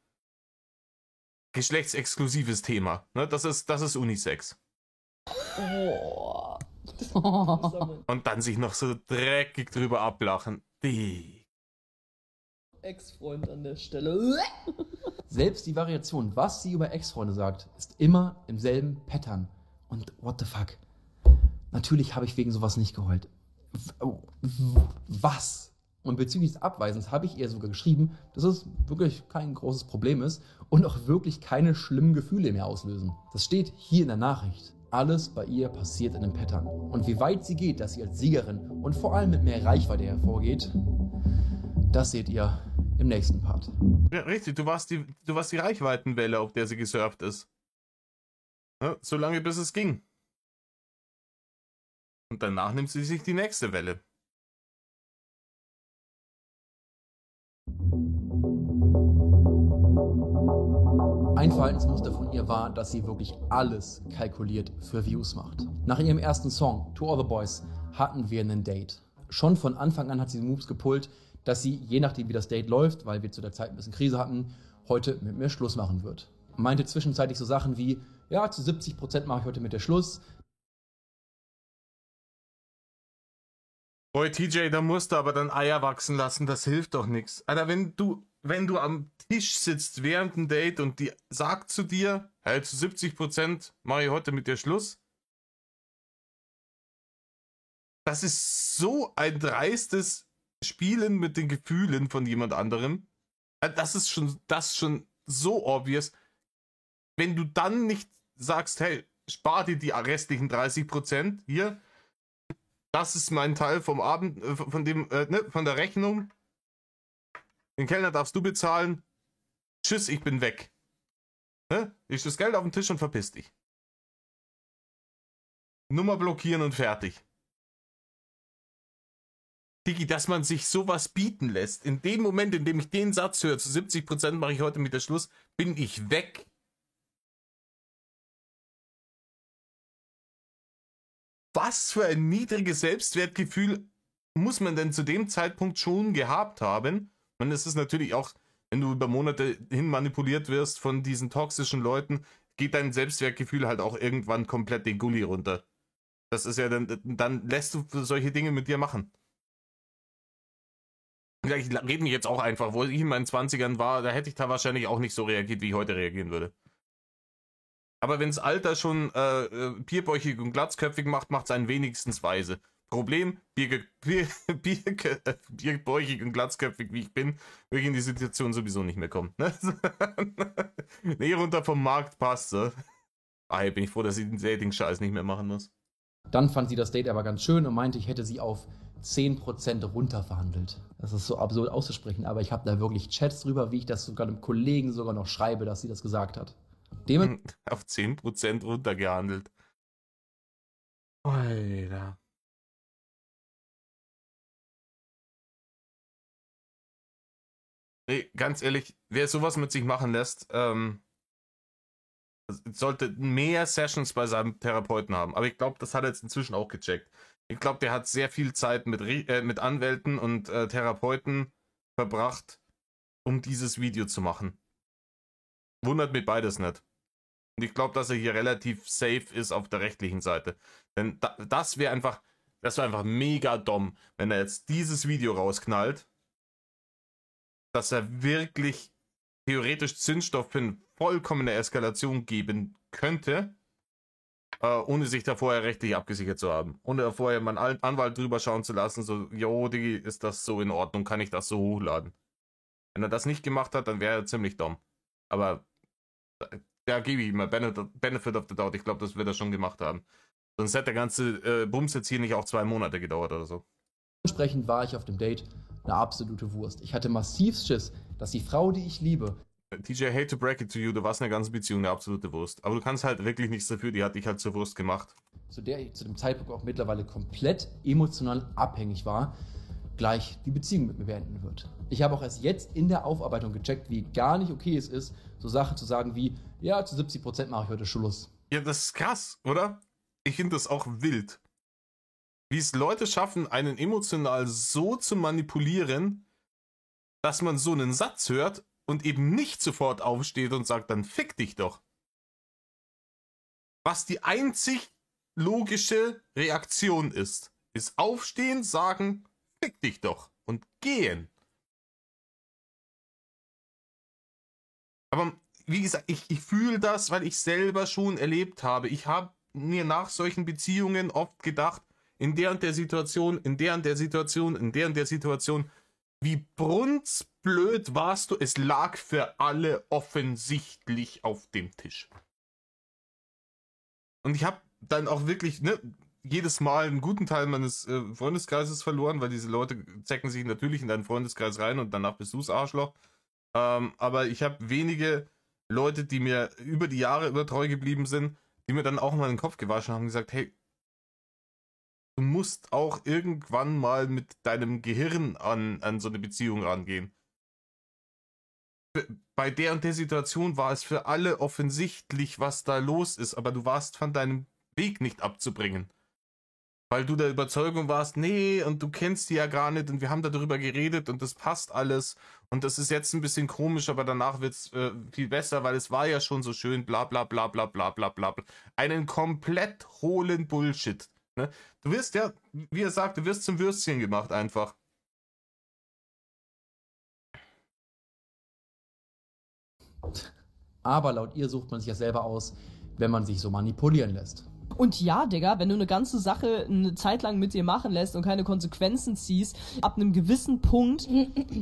S1: geschlechtsexklusives Thema. Ne? Das ist Unisex.
S6: Oh.
S1: Und dann sich noch so dreckig drüber ablachen. Die
S6: Ex-Freund an der Stelle.
S2: Selbst die Variation, was sie über Ex-Freunde sagt, ist immer im selben Pattern. Und what the fuck? Natürlich habe ich wegen sowas nicht geheult. Was? Und bezüglich des Abweisens habe ich ihr sogar geschrieben, dass es wirklich kein großes Problem ist und auch wirklich keine schlimmen Gefühle mehr auslösen. Das steht hier in der Nachricht. Alles bei ihr passiert in einem Pattern. Und wie weit sie geht, dass sie als Siegerin und vor allem mit mehr Reichweite hervorgeht, das seht ihr im nächsten Part.
S1: Ja, richtig, du warst die Reichweitenwelle, auf der sie gesurft ist. Ja, solange bis es ging. Und danach nimmt sie sich die nächste Welle.
S2: Ein Verhaltensmuster von ihr war, dass sie wirklich alles kalkuliert für Views macht. Nach ihrem ersten Song, To All the Boys, hatten wir einen Date. Schon von Anfang an hat sie Moves gepullt, dass sie, je nachdem wie das Date läuft, weil wir zu der Zeit ein bisschen Krise hatten, heute mit mir Schluss machen wird. Meinte zwischenzeitlich so Sachen wie, ja, zu 70% mache ich heute mit dir Schluss.
S1: Boy, TJ, da musst du aber dann Eier wachsen lassen, das hilft doch nichts. Alter, wenn du am Tisch sitzt während dem Date und die sagt zu dir, hey, zu 70% mache ich heute mit dir Schluss. Das ist so ein dreistes Spielen mit den Gefühlen von jemand anderem. Das ist schon so obvious. Wenn du dann nicht sagst, hey, spar dir die restlichen 30% hier, das ist mein Teil vom Abend, von dem, ne, von der Rechnung. Den Kellner darfst du bezahlen. Tschüss, ich bin weg. Ne? Legst das Geld auf den Tisch und verpiss dich. Nummer blockieren und fertig. Digi, dass man sich sowas bieten lässt. In dem Moment, in dem ich den Satz höre, zu 70% mache ich heute mit der Schluss, bin ich weg. Was für ein niedriges Selbstwertgefühl muss man denn zu dem Zeitpunkt schon gehabt haben? Und es ist natürlich auch, wenn du über Monate hin manipuliert wirst von diesen toxischen Leuten, geht dein Selbstwertgefühl halt auch irgendwann komplett den Gully runter. Das ist ja dann lässt du solche Dinge mit dir machen. Ich rede mich jetzt auch einfach, wo ich in meinen 20ern war, da hätte ich da wahrscheinlich auch nicht so reagiert, wie ich heute reagieren würde. Aber wenns Alter schon bierbäuchig und glatzköpfig macht, macht's einen wenigstens weise. Problem, bierbäuchig und glatzköpfig wie ich bin, würde ich in die Situation sowieso nicht mehr kommen. Ne? Nee, runter vom Markt passt. So. Ah, bin ich froh, dass ich den Dating-Scheiß nicht mehr machen muss.
S2: Dann fand sie das Date aber ganz schön und meinte, ich hätte sie auf 10% runterverhandelt. Das ist so absurd auszusprechen, aber ich habe da wirklich Chats drüber, wie ich das sogar einem Kollegen sogar noch schreibe, dass sie das gesagt hat.
S1: Auf 10% runtergehandelt. Alter. Nee, ganz ehrlich, wer sowas mit sich machen lässt, sollte mehr Sessions bei seinem Therapeuten haben. Aber ich glaube, das hat er jetzt inzwischen auch gecheckt. Ich glaube, der hat sehr viel Zeit mit Anwälten und Therapeuten verbracht, um dieses Video zu machen. Wundert mich beides nicht. Und ich glaube, dass er hier relativ safe ist auf der rechtlichen Seite. Denn das wäre einfach mega dumm, wenn er jetzt dieses Video rausknallt, dass er wirklich theoretisch Zündstoff für eine vollkommene Eskalation geben könnte, ohne sich da vorher rechtlich abgesichert zu haben. Ohne da vorher mal einen Anwalt drüber schauen zu lassen, so, jo, Digi, ist das so in Ordnung, kann ich das so hochladen? Wenn er das nicht gemacht hat, dann wäre er ziemlich dumm. Aber da gebe ich ihm mal Benefit of the Doubt. Ich glaube, das wird er schon gemacht haben. Sonst hätte der ganze Bums jetzt hier nicht auch 2 Monate gedauert oder so.
S2: Entsprechend war ich auf dem Date eine absolute Wurst. Ich hatte massiv Schiss, dass die Frau, die ich liebe...
S1: TJ, hate to break it to you, du warst in der ganzen Beziehung eine absolute Wurst. Aber du kannst halt wirklich nichts dafür, die hat dich halt zur Wurst gemacht.
S2: Zu der ich zu dem Zeitpunkt auch mittlerweile komplett emotional abhängig war, gleich die Beziehung mit mir beenden wird. Ich habe auch erst jetzt in der Aufarbeitung gecheckt, wie gar nicht okay es ist, so Sachen zu sagen wie, ja, zu 70% mache ich heute Schluss.
S1: Ja, das ist krass, oder? Ich finde das auch wild. Wie es Leute schaffen, einen emotional so zu manipulieren, dass man so einen Satz hört und eben nicht sofort aufsteht und sagt, dann fick dich doch. Was die einzig logische Reaktion ist, ist aufstehen, sagen, fick dich doch und gehen. Aber wie gesagt, ich fühle das, weil ich selber schon erlebt habe. Ich habe mir nach solchen Beziehungen oft gedacht, in der und der Situation, in der und der Situation, in der und der Situation, wie brunzblöd warst du? Es lag für alle offensichtlich auf dem Tisch. Und ich habe dann auch wirklich, ne, jedes Mal einen guten Teil meines Freundeskreises verloren, weil diese Leute zecken sich natürlich in deinen Freundeskreis rein und danach bist du's Arschloch. Aber ich habe wenige Leute, die mir über die Jahre über treu geblieben sind, die mir dann auch mal den Kopf gewaschen haben und gesagt, hey, du musst auch irgendwann mal mit deinem Gehirn an so eine Beziehung rangehen. Bei der und der Situation war es für alle offensichtlich, was da los ist, aber du warst von deinem Weg nicht abzubringen. Weil du der Überzeugung warst, nee, und du kennst die ja gar nicht und wir haben darüber geredet und das passt alles und das ist jetzt ein bisschen komisch, aber danach wird's viel besser, weil es war ja schon so schön, bla bla bla bla bla bla bla. Einen komplett hohlen Bullshit. Ne? Du wirst ja, wie er sagt, du wirst zum Würstchen gemacht einfach.
S2: Aber laut ihr sucht man sich ja selber aus, wenn man sich so manipulieren lässt.
S6: Und ja, Digga, wenn du eine ganze Sache eine Zeit lang mit dir machen lässt und keine Konsequenzen ziehst, ab einem gewissen Punkt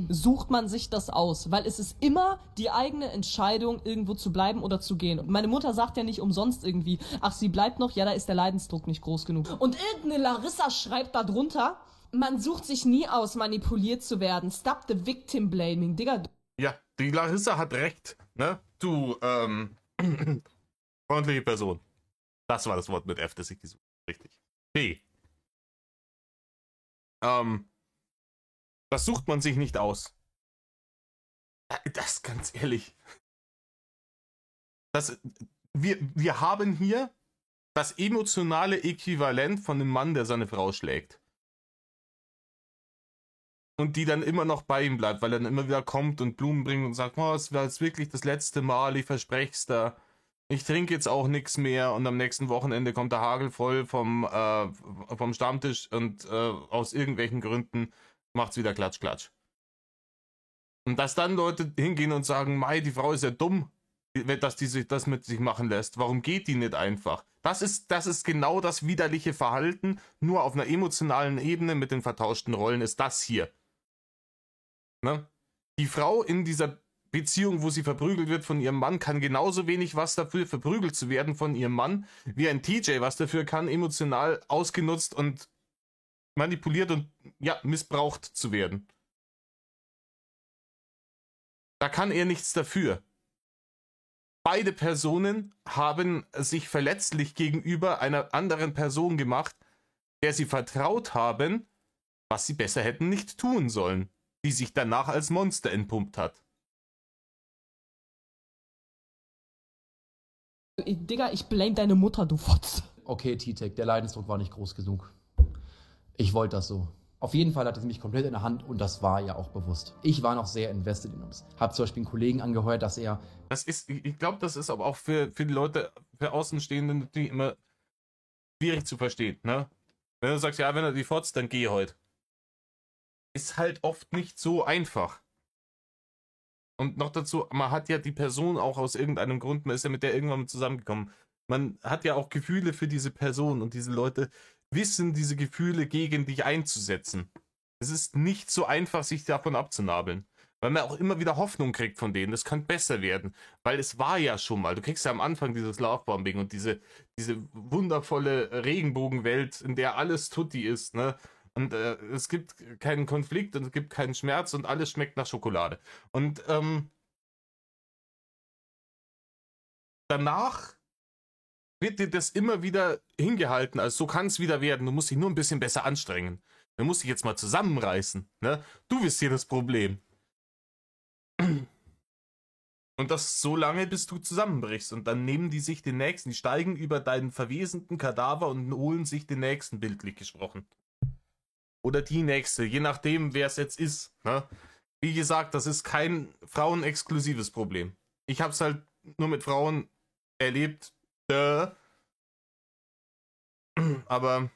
S6: sucht man sich das aus, weil es ist immer die eigene Entscheidung, irgendwo zu bleiben oder zu gehen. Und meine Mutter sagt ja nicht umsonst irgendwie, ach, sie bleibt noch, ja, da ist der Leidensdruck nicht groß genug. Und irgendeine Larissa schreibt da drunter, man sucht sich nie aus, manipuliert zu werden. Stop the victim blaming, Digga.
S1: Ja, die Larissa hat recht, ne? Du, freundliche Person. Das war das Wort mit F, das ich gesucht habe. Richtig. P. Das sucht man sich nicht aus. Das, ganz ehrlich. Wir haben hier das emotionale Äquivalent von einem Mann, der seine Frau schlägt. Und die dann immer noch bei ihm bleibt, weil er dann immer wieder kommt und Blumen bringt und sagt, oh, es war jetzt wirklich das letzte Mal, ich verspreche es da. Ich trinke jetzt auch nichts mehr und am nächsten Wochenende kommt der Hagel voll vom Stammtisch und aus irgendwelchen Gründen macht's wieder Klatsch, Klatsch. Und dass dann Leute hingehen und sagen, mei, die Frau ist ja dumm, dass die sich das mit sich machen lässt. Warum geht die nicht einfach? Das ist genau das widerliche Verhalten, nur auf einer emotionalen Ebene mit den vertauschten Rollen ist das hier. Ne? Die Frau in dieser Beziehung, wo sie verprügelt wird von ihrem Mann, kann genauso wenig was dafür, verprügelt zu werden von ihrem Mann, wie ein TJ was dafür kann, emotional ausgenutzt und manipuliert und ja, missbraucht zu werden. Da kann er nichts dafür. Beide Personen haben sich verletzlich gegenüber einer anderen Person gemacht, der sie vertraut haben, was sie besser hätten nicht tun sollen, die sich danach als Monster entpumpt hat.
S6: Digga, ich blame deine Mutter, du Fotze.
S2: Okay, T-Tech, der Leidensdruck war nicht groß genug. Ich wollte das so. Auf jeden Fall hatte sie mich komplett in der Hand und das war ihr auch bewusst. Ich war noch sehr invested in uns. Hab zum Beispiel einen Kollegen angeheuert, dass er...
S1: Das ist, ich glaube, das ist aber auch für die Leute, für Außenstehende natürlich immer schwierig zu verstehen, ne? Wenn du sagst, ja, wenn er die fotzt, dann geh heute. Ist halt oft nicht so einfach. Und noch dazu, man hat ja die Person auch aus irgendeinem Grund, man ist ja mit der irgendwann zusammengekommen. Man hat ja auch Gefühle für diese Person und diese Leute wissen, diese Gefühle gegen dich einzusetzen. Es ist nicht so einfach, sich davon abzunabeln. Weil man auch immer wieder Hoffnung kriegt von denen, das kann besser werden. Weil es war ja schon mal, du kriegst ja am Anfang dieses Lovebombing und diese wundervolle Regenbogenwelt, in der alles tutti ist, ne? Und es gibt keinen Konflikt und es gibt keinen Schmerz und alles schmeckt nach Schokolade. Und danach wird dir das immer wieder hingehalten, also so kann es wieder werden, du musst dich nur ein bisschen besser anstrengen. Du musst dich jetzt mal zusammenreißen, ne? Du bist hier das Problem. Und das so lange, bis du zusammenbrichst. Und dann nehmen die sich den nächsten, die steigen über deinen verwesenden Kadaver und holen sich den nächsten, bildlich gesprochen. Oder die nächste, je nachdem, wer es jetzt ist. Ne? Wie gesagt, das ist kein frauenexklusives Problem. Ich hab's halt nur mit Frauen erlebt. Aber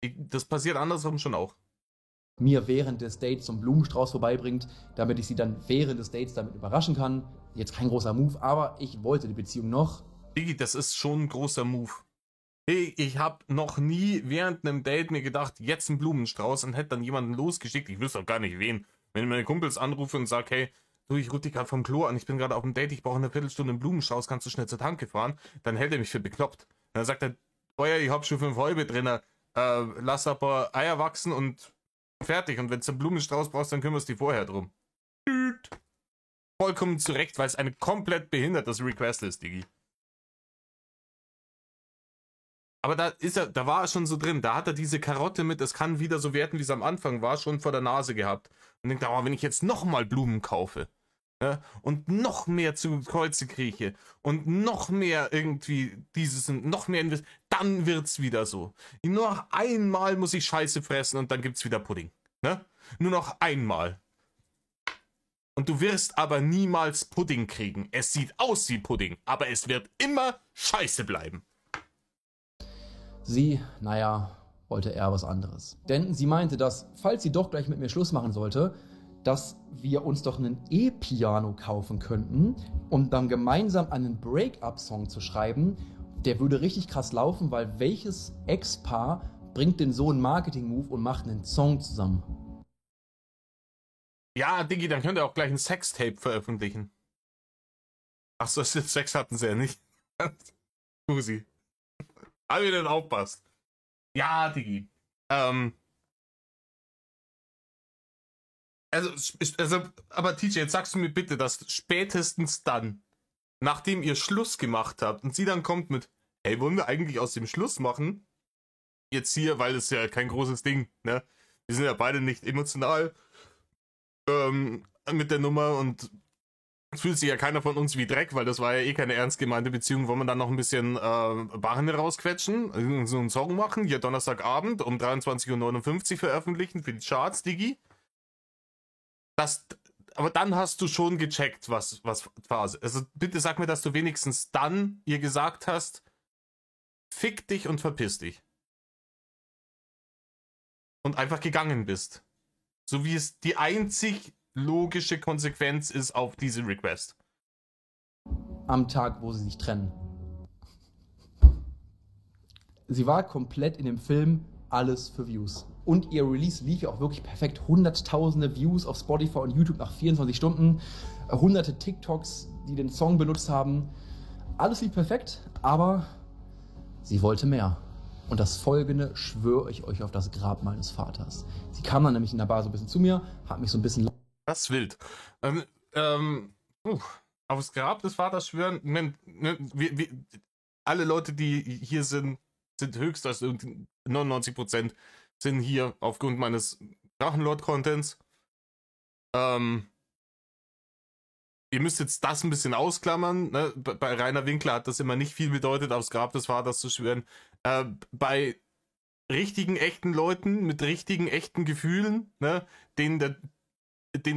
S1: das passiert andersrum schon auch.
S2: Mir während des Dates so einen Blumenstrauß vorbeibringt, damit ich sie dann während des Dates damit überraschen kann. Jetzt kein großer Move, aber ich wollte die Beziehung noch.
S1: Digi, das ist schon ein großer Move. Hey, ich habe noch nie während einem Date mir gedacht, jetzt einen Blumenstrauß und hätte dann jemanden losgeschickt. Ich wüsste auch gar nicht wen. Wenn ich meine Kumpels anrufe und sage, hey, du, ich rufe dich gerade vom Klo an, ich bin gerade auf dem Date, ich brauche eine Viertelstunde einen Blumenstrauß, kannst du schnell zur Tanke fahren? Dann hält er mich für bekloppt. Dann sagt er, oh ja, ich hab schon 5 Häube drin, lass ein paar Eier wachsen und fertig. Und wenn du einen Blumenstrauß brauchst, dann kümmerst du dich vorher drum. Vollkommen zu Recht, weil es ein komplett behindertes Request ist, Digi. Aber da ist er, da war er schon so drin, da hat er diese Karotte mit, es kann wieder so werden, wie es am Anfang war, schon vor der Nase gehabt. Und denkt, aber wenn ich jetzt nochmal Blumen kaufe, Ne, und noch mehr zu Kreuze krieche und noch mehr irgendwie dieses und noch mehr investiere, dann wird's wieder so. Nur noch einmal muss ich Scheiße fressen und dann gibt's wieder Pudding. Ne? Nur noch einmal. Und du wirst aber niemals Pudding kriegen. Es sieht aus wie Pudding, aber es wird immer Scheiße bleiben.
S2: Sie, naja, wollte eher was anderes. Denn sie meinte, dass, falls sie doch gleich mit mir Schluss machen sollte, dass wir uns doch einen E-Piano kaufen könnten, um dann gemeinsam einen Break-up-Song zu schreiben. Der würde richtig krass laufen, weil welches Ex-Paar bringt denn so einen Marketing-Move und macht einen Song zusammen?
S1: Ja, Diggi, dann könnt ihr auch gleich ein Sextape veröffentlichen. Ach so, Sex hatten sie ja nicht. Susi. Aber ihr denn aufpasst. Ja, Diggi. Also, aber TJ, jetzt sagst du mir bitte, dass spätestens dann, nachdem ihr Schluss gemacht habt und sie dann kommt mit, hey, wollen wir eigentlich aus dem Schluss machen? Jetzt hier, weil es ja kein großes Ding, ne? Wir sind ja beide nicht emotional mit der Nummer und es fühlt sich ja keiner von uns wie Dreck, weil das war ja eh keine ernst gemeinte Beziehung. Wollen wir dann noch ein bisschen Barren rausquetschen, so einen Song machen, hier Donnerstagabend um 23:59 Uhr veröffentlichen für die Charts, Digi. Das, aber dann hast du schon gecheckt, was Phase. Also bitte sag mir, dass du wenigstens dann ihr gesagt hast, fick dich und verpiss dich. Und einfach gegangen bist. So wie es die einzig logische Konsequenz ist auf diese Request.
S2: Am Tag, wo sie sich trennen. Sie war komplett in dem Film alles für Views. Und ihr Release lief ja auch wirklich perfekt. Hunderttausende Views auf Spotify und YouTube nach 24 Stunden. Hunderte TikToks, die den Song benutzt haben. Alles lief perfekt, aber sie wollte mehr. Und das Folgende schwöre ich euch auf das Grab meines Vaters. Sie kam dann nämlich in der Bar so ein bisschen zu mir, hat mich so ein bisschen...
S1: Das ist wild. Aufs Grab des Vaters schwören, wir, alle Leute, die hier sind, sind höchst, also 99% sind hier aufgrund meines Drachenlord-Contents. Ihr müsst jetzt das ein bisschen ausklammern. Ne? Bei Rainer Winkler hat das immer nicht viel bedeutet, aufs Grab des Vaters zu schwören. Bei richtigen, echten Leuten mit richtigen, echten Gefühlen, ne? denen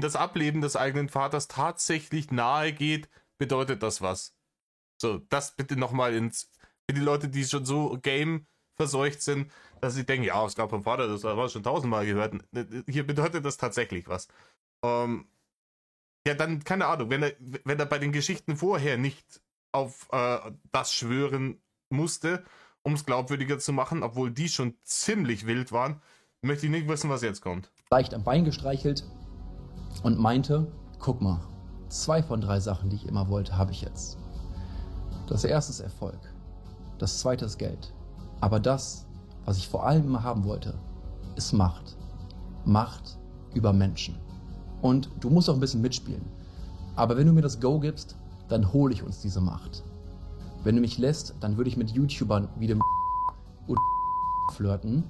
S1: das Ableben des eigenen Vaters tatsächlich nahe geht, bedeutet das was. So, das bitte nochmal für die Leute, die schon so game verseucht sind, dass sie denken, ja, es gab vom Vater, das haben wir schon tausendmal gehört. Hier bedeutet das tatsächlich was. Ja, dann, keine Ahnung, wenn er bei den Geschichten vorher nicht auf das schwören musste, um es glaubwürdiger zu machen, obwohl die schon ziemlich wild waren, möchte ich nicht wissen, was jetzt kommt.
S2: Leicht am Bein gestreichelt und meinte, guck mal, 2 von 3 Sachen, die ich immer wollte, habe ich jetzt. Das erste ist Erfolg. Das zweite ist Geld. Aber das, was ich vor allem immer haben wollte, ist Macht. Macht über Menschen. Und du musst auch ein bisschen mitspielen. Aber wenn du mir das Go gibst, dann hole ich uns diese Macht. Wenn du mich lässt, dann würde ich mit YouTubern wie dem und flirten,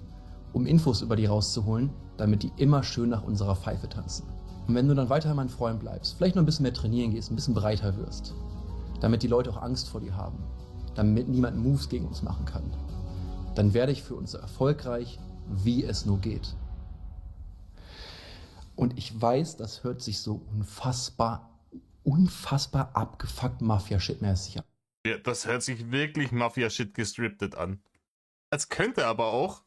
S2: um Infos über die rauszuholen, damit die immer schön nach unserer Pfeife tanzen. Und wenn du dann weiterhin mein Freund bleibst, vielleicht noch ein bisschen mehr trainieren gehst, ein bisschen breiter wirst, damit die Leute auch Angst vor dir haben, damit niemand Moves gegen uns machen kann, dann werde ich für uns so erfolgreich, wie es nur geht. Und ich weiß, das hört sich so unfassbar, unfassbar abgefuckt Mafia-Shit-mäßig an.
S1: Ja, das hört sich wirklich Mafia-Shit gestriptet an. Es könnte aber auch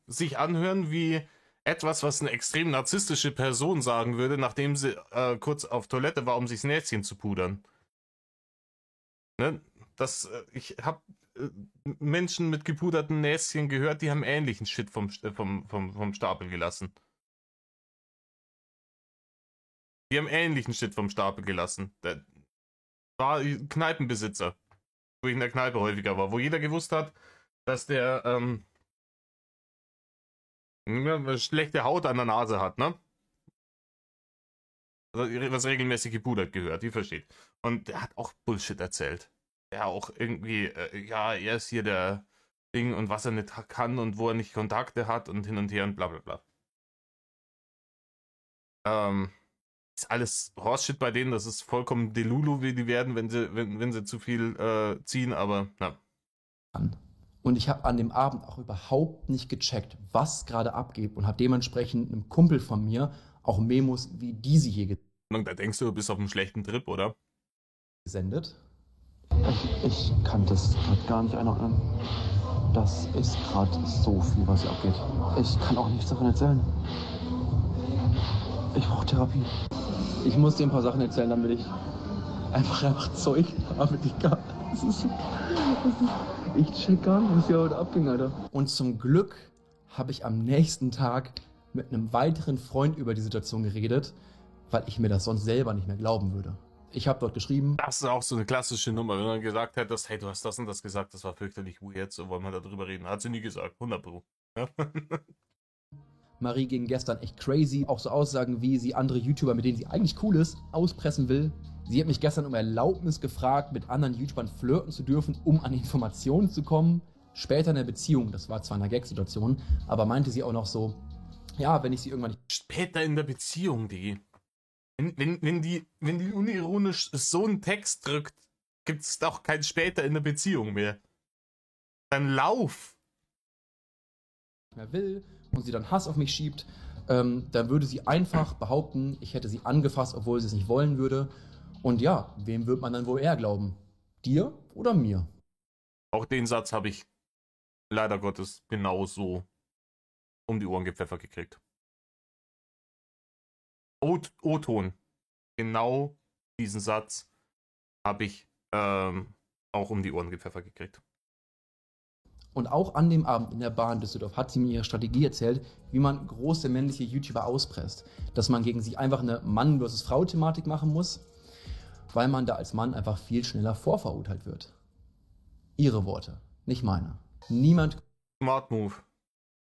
S1: sich anhören wie etwas, was eine extrem narzisstische Person sagen würde, nachdem sie kurz auf Toilette war, um sich das Näschen zu pudern. Ne? Ich habe Menschen mit gepuderten Näschen gehört, die haben ähnlichen Shit vom Stapel gelassen. Die haben ähnlichen Shit vom Stapel gelassen. Der war Kneipenbesitzer, wo ich in der Kneipe häufiger war, wo jeder gewusst hat, dass der schlechte Haut an der Nase hat, ne? Was regelmäßig gepudert gehört, ihr versteht. Und der hat auch Bullshit erzählt. Der auch irgendwie, ja, er ist hier der Ding und was er nicht kann und wo er nicht Kontakte hat und hin und her und bla bla bla. Ist alles Horseshit bei denen, das ist vollkommen Delulu, wie die werden, wenn sie zu viel ziehen, aber na.
S2: Und ich habe an dem Abend auch überhaupt nicht gecheckt, was gerade abgeht und habe dementsprechend einem Kumpel von mir auch Memos wie diese hier
S1: Und da denkst du, du bist auf einem schlechten Trip, oder?
S2: gesendet.
S8: Ich kann das gerade gar nicht einordnen. Das ist gerade so viel, was hier abgeht. Ich kann auch nichts davon erzählen. Ich brauche Therapie. Ich muss dir ein paar Sachen erzählen, damit ich einfach Zeug habe, Digga. Ich check gar nicht, was hier heute abging, Alter.
S2: Und zum Glück habe ich am nächsten Tag mit einem weiteren Freund über die Situation geredet, weil ich mir das sonst selber nicht mehr glauben würde. Ich habe dort geschrieben.
S1: Das ist auch so eine klassische Nummer, wenn man gesagt hätte, hey, du hast das und das gesagt, das war fürchterlich weird, so wollen wir da drüber reden. Hat sie nie gesagt, 100 Pro. Ja.
S2: Marie ging gestern echt crazy, auch so Aussagen wie sie andere YouTuber, mit denen sie eigentlich cool ist, auspressen will. Sie hat mich gestern um Erlaubnis gefragt, mit anderen YouTubern flirten zu dürfen, um an Informationen zu kommen. Später in der Beziehung, das war zwar eine Gag-Situation, aber meinte sie auch noch so, ja, wenn ich sie irgendwann nicht...
S1: Später in der Beziehung, Digi. Wenn die unironisch so einen Text drückt, gibt's doch kein später in der Beziehung mehr. Dann lauf!
S2: Mehr will und sie dann Hass auf mich schiebt, dann würde sie einfach behaupten, ich hätte sie angefasst, obwohl sie es nicht wollen würde. Und ja, wem wird man dann wohl eher glauben? Dir oder mir?
S1: Auch den Satz habe ich leider Gottes genauso um die Ohren gepfeffert gekriegt. O-Ton. Genau diesen Satz habe ich auch um die Ohren gepfeffert gekriegt.
S2: Und auch an dem Abend in der Bahn Düsseldorf hat sie mir ihre Strategie erzählt, wie man große männliche YouTuber auspresst. Dass man gegen sie einfach eine Mann versus Frau-Thematik machen muss, weil man da als Mann einfach viel schneller vorverurteilt wird. Ihre Worte, nicht meine. Niemand...
S1: Smart Move.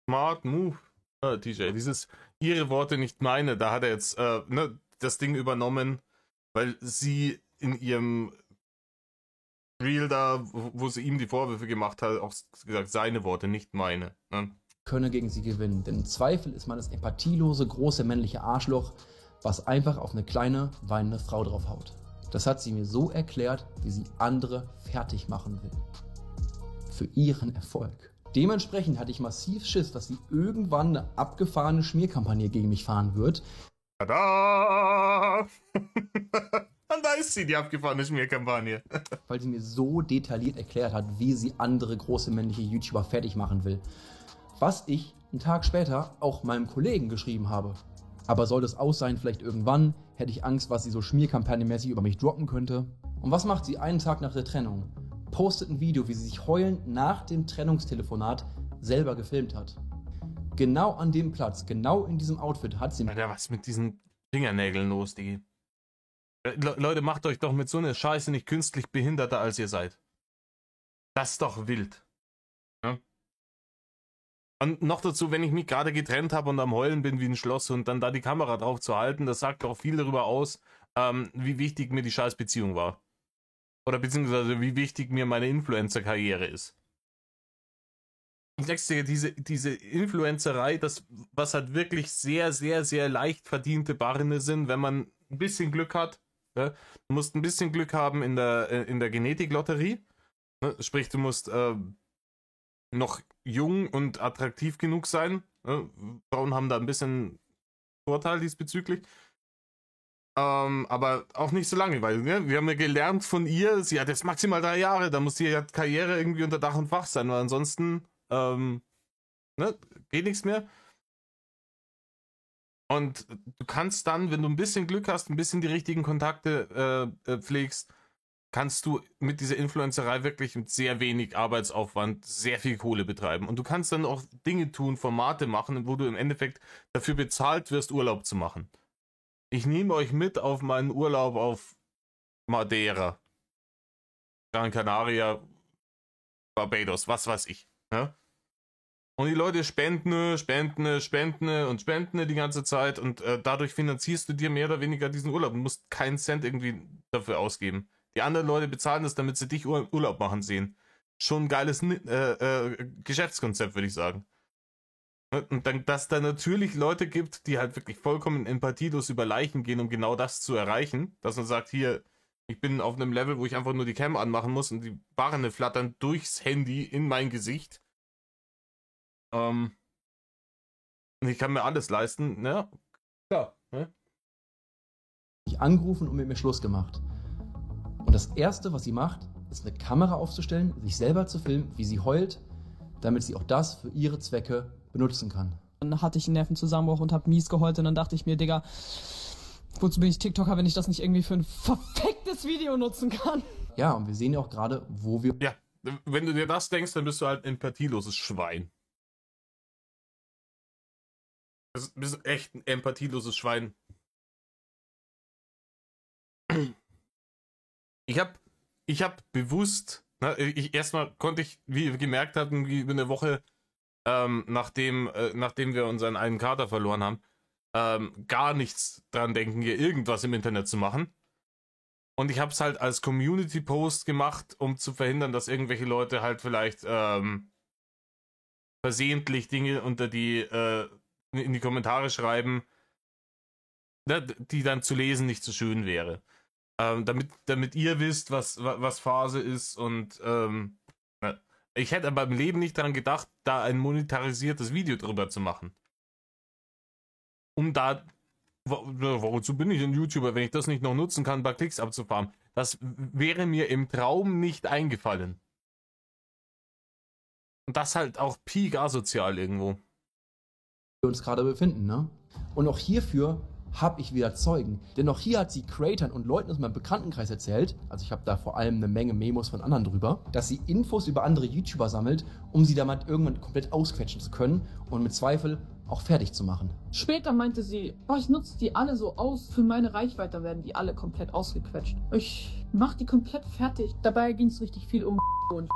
S1: Smart Move. TJ, dieses ihre Worte, nicht meine, da hat er jetzt das Ding übernommen, weil sie in ihrem Reel da, wo sie ihm die Vorwürfe gemacht hat, auch gesagt, seine Worte, nicht meine. Ne?
S2: Könne gegen sie gewinnen, denn im Zweifel ist man das empathielose, große männliche Arschloch, was einfach auf eine kleine, weinende Frau draufhaut. Das hat sie mir so erklärt, wie sie andere fertig machen will. Für ihren Erfolg. Dementsprechend hatte ich massiv Schiss, dass sie irgendwann eine abgefahrene Schmierkampagne gegen mich fahren wird.
S1: Tada! Und da ist sie, die abgefahrene Schmierkampagne.
S2: Weil sie mir so detailliert erklärt hat, wie sie andere große männliche YouTuber fertig machen will. Was ich einen Tag später auch meinem Kollegen geschrieben habe. Aber soll das aus sein, vielleicht irgendwann, hätte ich Angst, was sie so schmierkampagnenmäßig über mich droppen könnte. Und was macht sie einen Tag nach der Trennung? Postet ein Video, wie sie sich heulend nach dem Trennungstelefonat selber gefilmt hat. Genau an dem Platz, genau in diesem Outfit hat sie...
S1: Alter, was ist mit diesen Fingernägeln los, Digi? Leute, macht euch doch mit so einer Scheiße nicht künstlich behinderter, als ihr seid. Das ist doch wild. Ja? Und noch dazu, wenn ich mich gerade getrennt habe und am Heulen bin wie ein Schloss und dann da die Kamera drauf zu halten, das sagt auch viel darüber aus, wie wichtig mir die Scheißbeziehung war. Oder beziehungsweise wie wichtig mir meine Influencer-Karriere ist. Ich sag's dir, diese Influencerei, das, was halt wirklich sehr, sehr, sehr leicht verdiente Barne sind, wenn man ein bisschen Glück hat. Ne? Du musst ein bisschen Glück haben in der Genetik-Lotterie. Ne? Sprich, du musst noch jung und attraktiv genug sein. Ne? Frauen haben da ein bisschen Vorteil diesbezüglich. Aber auch nicht so lange, weil ne, wir haben ja gelernt von ihr, sie hat jetzt maximal 3 Jahre, da muss die Karriere irgendwie unter Dach und Fach sein, weil ansonsten ne, geht nichts mehr. Und du kannst dann, wenn du ein bisschen Glück hast, ein bisschen die richtigen Kontakte pflegst, kannst du mit dieser Influencerei wirklich mit sehr wenig Arbeitsaufwand sehr viel Kohle betreiben. Und du kannst dann auch Dinge tun, Formate machen, wo du im Endeffekt dafür bezahlt wirst, Urlaub zu machen. Ich nehme euch mit auf meinen Urlaub auf Madeira, Gran Canaria, Barbados, was weiß ich. Ne? Und die Leute spenden, spenden, spenden und spenden die ganze Zeit und dadurch finanzierst du dir mehr oder weniger diesen Urlaub. Du musst keinen Cent irgendwie dafür ausgeben. Die anderen Leute bezahlen das, damit sie dich Urlaub machen sehen. Schon ein geiles Geschäftskonzept, würde ich sagen. Und dann, dass da natürlich Leute gibt, die halt wirklich vollkommen empathielos über Leichen gehen, um genau das zu erreichen. Dass man sagt, hier, ich bin auf einem Level, wo ich einfach nur die Cam anmachen muss und die Barren flattern durchs Handy in mein Gesicht. Und ich kann mir alles leisten, ne? Klar, ne?
S2: Mich angerufen und mit mir Schluss gemacht. Und das Erste, was sie macht, ist eine Kamera aufzustellen, sich selber zu filmen, wie sie heult, damit sie auch das für ihre Zwecke benutzen kann.
S6: Dann hatte ich einen Nervenzusammenbruch und hab mies geheult und dann dachte ich mir, Digga, wozu bin ich TikToker, wenn ich das nicht irgendwie für ein verficktes Video nutzen kann?
S2: Ja, und wir sehen ja auch gerade, wo wir...
S1: Ja, wenn du dir das denkst, dann bist du halt ein empathieloses Schwein. Das bist echt ein empathieloses Schwein. Ich hab bewusst, ne, erstmal konnte ich, wie wir gemerkt hatten, wie über eine Woche, nachdem wir unseren einen Kater verloren haben, gar nichts dran denken, hier irgendwas im Internet zu machen. Und ich hab's halt als Community-Post gemacht, um zu verhindern, dass irgendwelche Leute halt vielleicht versehentlich Dinge unter die in die Kommentare schreiben, ne, die dann zu lesen nicht so schön wäre. Damit ihr wisst, was Phase ist und ne. Ich hätte aber im Leben nicht dran gedacht, da ein monetarisiertes Video drüber zu machen. Um da, wozu bin ich ein YouTuber, wenn ich das nicht noch nutzen kann, ein paar Klicks abzufahren? Das wäre mir im Traum nicht eingefallen. Und das halt auch peak asozial irgendwo.
S2: Wir uns gerade befinden, ne? Und auch hierfür habe ich wieder Zeugen. Denn auch hier hat sie Creatern und Leuten aus meinem Bekanntenkreis erzählt, also ich habe da vor allem eine Menge Memos von anderen drüber, dass sie Infos über andere YouTuber sammelt, um sie damit irgendwann komplett ausquetschen zu können und mit Zweifel auch fertig zu machen.
S9: Später meinte sie, oh, ich nutze die alle so aus, für meine Reichweite werden die alle komplett ausgequetscht. Ich mach die komplett fertig. Dabei ging es richtig viel um und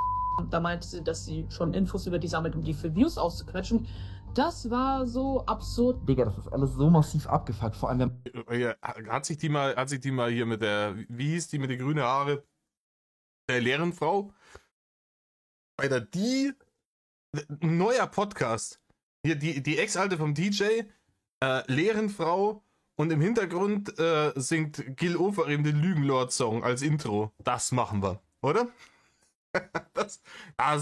S9: da meinte sie, dass sie schon Infos über die sammelt, um die für Views auszuquetschen. Das war so absurd.
S2: Digga, das ist alles so massiv abgefuckt. Vor allem,
S1: wenn... Ja, hat sich die mal hier mit der, wie hieß die mit den grünen Haare? Der Lehrenfrau? Alter, die, ein neuer Podcast. Hier, die Ex-Alte vom DJ, Lehrenfrau und im Hintergrund singt Gil Ofarim den Lügenlord-Song als Intro. Das machen wir, oder? Das,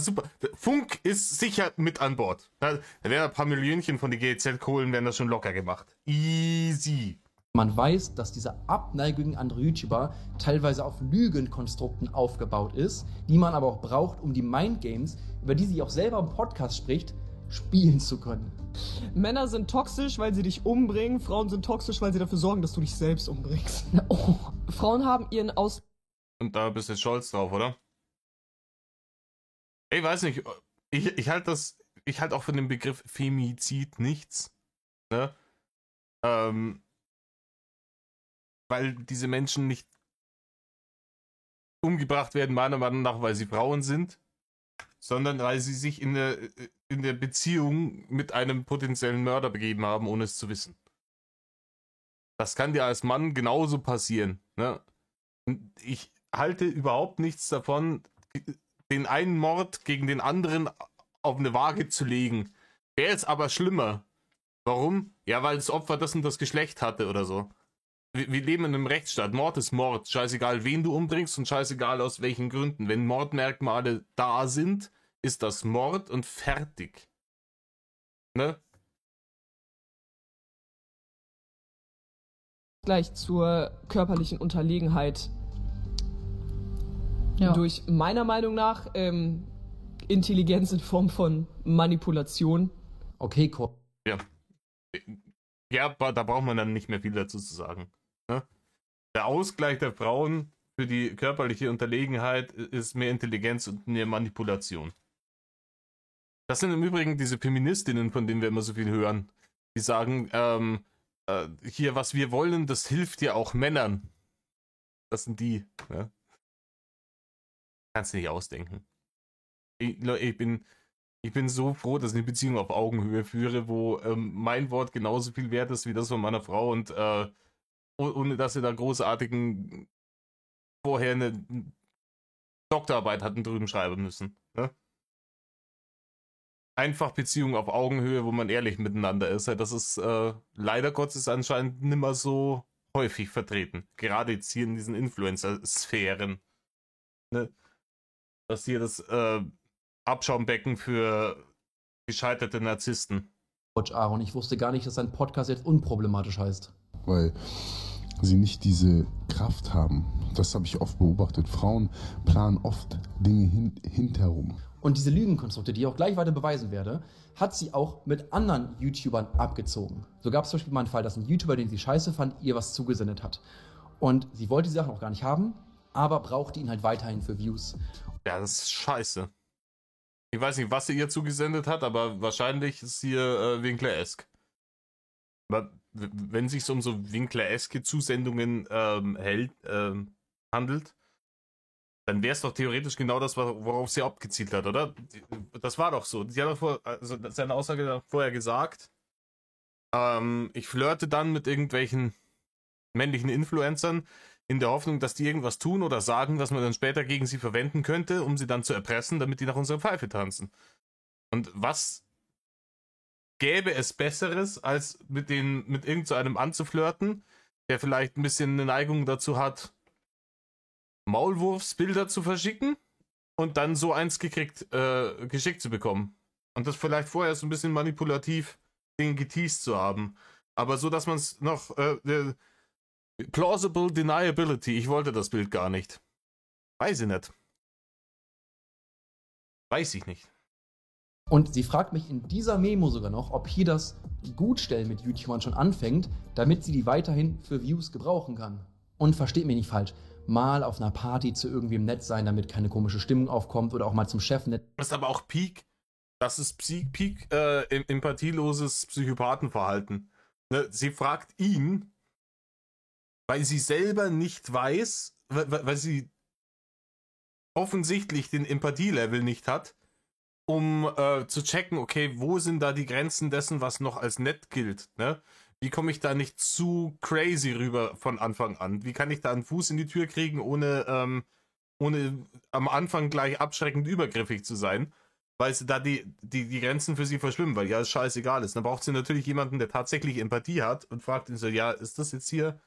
S1: super. Funk ist sicher mit an Bord. Da werden ein paar Millionchen von den GEZ-Kohlen werden das schon locker gemacht. Easy.
S2: Man weiß, dass diese Abneigung anderer YouTuber teilweise auf Lügenkonstrukten aufgebaut ist, die man aber auch braucht, um die Mindgames, über die sie auch selber im Podcast spricht, spielen zu können.
S6: Männer sind toxisch, weil sie dich umbringen. Frauen sind toxisch, weil sie dafür sorgen, dass du dich selbst umbringst. Oh. Frauen haben ihren Aus...
S1: Und da bist du jetzt stolz drauf, oder? Ich weiß nicht, ich halte auch von dem Begriff Femizid nichts, ne? Weil diese Menschen nicht umgebracht werden, meiner Meinung nach, weil sie Frauen sind, sondern weil sie sich in der Beziehung mit einem potenziellen Mörder begeben haben, ohne es zu wissen. Das kann dir als Mann genauso passieren, ne? Und ich halte überhaupt nichts davon, den einen Mord gegen den anderen auf eine Waage zu legen. Der ist aber schlimmer. Warum? Ja, weil das Opfer das und das Geschlecht hatte oder so. Wir leben in einem Rechtsstaat. Mord ist Mord. Scheißegal, wen du umbringst und scheißegal aus welchen Gründen. Wenn Mordmerkmale da sind, ist das Mord und fertig. Ne?
S6: Gleich zur körperlichen Unterlegenheit. Ja. Durch meiner Meinung nach Intelligenz in Form von Manipulation.
S2: Okay, cool.
S1: Ja. Ja, da braucht man dann nicht mehr viel dazu zu sagen. Ne? Der Ausgleich der Frauen für die körperliche Unterlegenheit ist mehr Intelligenz und mehr Manipulation. Das sind im Übrigen diese Feministinnen, von denen wir immer so viel hören. Die sagen, hier, was wir wollen, das hilft ja auch Männern. Das sind die, ne? Kannst du nicht ausdenken. Ich bin so froh, dass ich eine Beziehung auf Augenhöhe führe, wo mein Wort genauso viel wert ist wie das von meiner Frau und ohne dass sie da großartigen vorher eine Doktorarbeit hatten drüben schreiben müssen. Ne? Einfach Beziehung auf Augenhöhe, wo man ehrlich miteinander ist. Das ist leider Gottes anscheinend nimmer so häufig vertreten. Gerade jetzt hier in diesen Influencer-Sphären. Ne? Das hier das Abschaumbecken für gescheiterte Narzissten.
S2: Aaron, ich wusste gar nicht, dass dein Podcast jetzt unproblematisch heißt.
S10: Weil sie nicht diese Kraft haben. Das habe ich oft beobachtet. Frauen planen oft Dinge hinterrum.
S2: Und diese Lügenkonstrukte, die ich auch gleich weiter beweisen werde, hat sie auch mit anderen YouTubern abgezogen. So gab es zum Beispiel mal einen Fall, dass ein YouTuber, den sie scheiße fand, ihr was zugesendet hat. Und sie wollte die Sachen auch gar nicht haben, aber brauchte ihn halt weiterhin für Views.
S1: Ja, das ist scheiße. Ich weiß nicht, was sie ihr zugesendet hat, aber wahrscheinlich ist hier Winkler-esk. Aber wenn sich um so Winkler-eske Zusendungen handelt, dann wäre es doch theoretisch genau das, worauf sie abgezielt hat, oder? Das war doch so. Sie hat doch vor, also seine Aussage vorher gesagt, ich flirte dann mit irgendwelchen männlichen Influencern in der Hoffnung, dass die irgendwas tun oder sagen, was man dann später gegen sie verwenden könnte, um sie dann zu erpressen, damit die nach unserer Pfeife tanzen. Und was gäbe es Besseres, als mit irgend so einem anzuflirten, der vielleicht ein bisschen eine Neigung dazu hat, Maulwurfsbilder zu verschicken und dann so eins geschickt zu bekommen. Und das vielleicht vorher so ein bisschen manipulativ Dinge geteased zu haben. Aber so, dass man es noch plausible deniability. Ich wollte das Bild gar nicht. Weiß ich nicht. Weiß ich nicht.
S2: Und sie fragt mich in dieser Memo sogar noch, ob hier das Gutstellen mit YouTubern schon anfängt, damit sie die weiterhin für Views gebrauchen kann. Und versteht mich nicht falsch, mal auf einer Party zu irgendwem nett sein, damit keine komische Stimmung aufkommt oder auch mal zum Chef nett.
S1: Das ist aber auch Peak. Das ist Peak empathieloses Psychopathenverhalten. Ne? Sie fragt ihn, weil sie selber nicht weiß, weil sie offensichtlich den Empathie-Level nicht hat, um zu checken, okay, wo sind da die Grenzen dessen, was noch als nett gilt, ne? Wie komme ich da nicht zu crazy rüber von Anfang an? Wie kann ich da einen Fuß in die Tür kriegen, ohne am Anfang gleich abschreckend übergriffig zu sein? Weil sie da die Grenzen für sie verschwimmen, weil ja es scheißegal ist. Dann braucht sie natürlich jemanden, der tatsächlich Empathie hat und fragt ihn so, ja, ist das jetzt hier,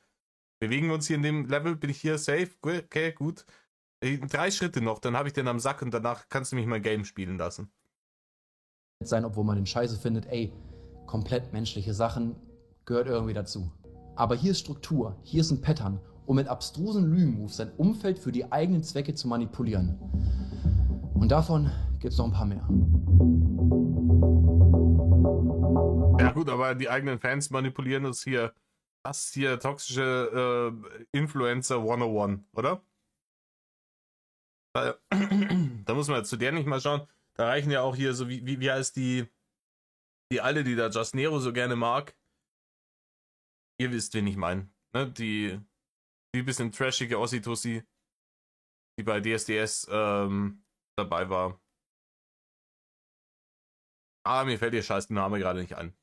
S1: bewegen wir uns hier in dem Level, bin ich hier safe? Okay, gut. 3 Schritte noch, dann habe ich den am Sack und danach kannst du mich mein Game spielen lassen.
S2: Sein, obwohl man den Scheiße findet, ey, komplett menschliche Sachen, gehört irgendwie dazu. Aber hier ist Struktur, hier ist ein Pattern, um mit abstrusen Lügenmoves sein Umfeld für die eigenen Zwecke zu manipulieren. Und davon gibt es noch ein paar mehr.
S1: Ja gut, aber die eigenen Fans manipulieren das hier, das hier toxische Influencer 101, oder? Da muss man zu der nicht mal schauen. Da reichen ja auch hier so, wie heißt die alle, die da Just Nero so gerne mag. Ihr wisst, wen ich meine. Ne? Die bisschen trashige Ossi-Tussi, die bei DSDS dabei war. Ah, mir fällt ihr scheiß Name gerade nicht ein.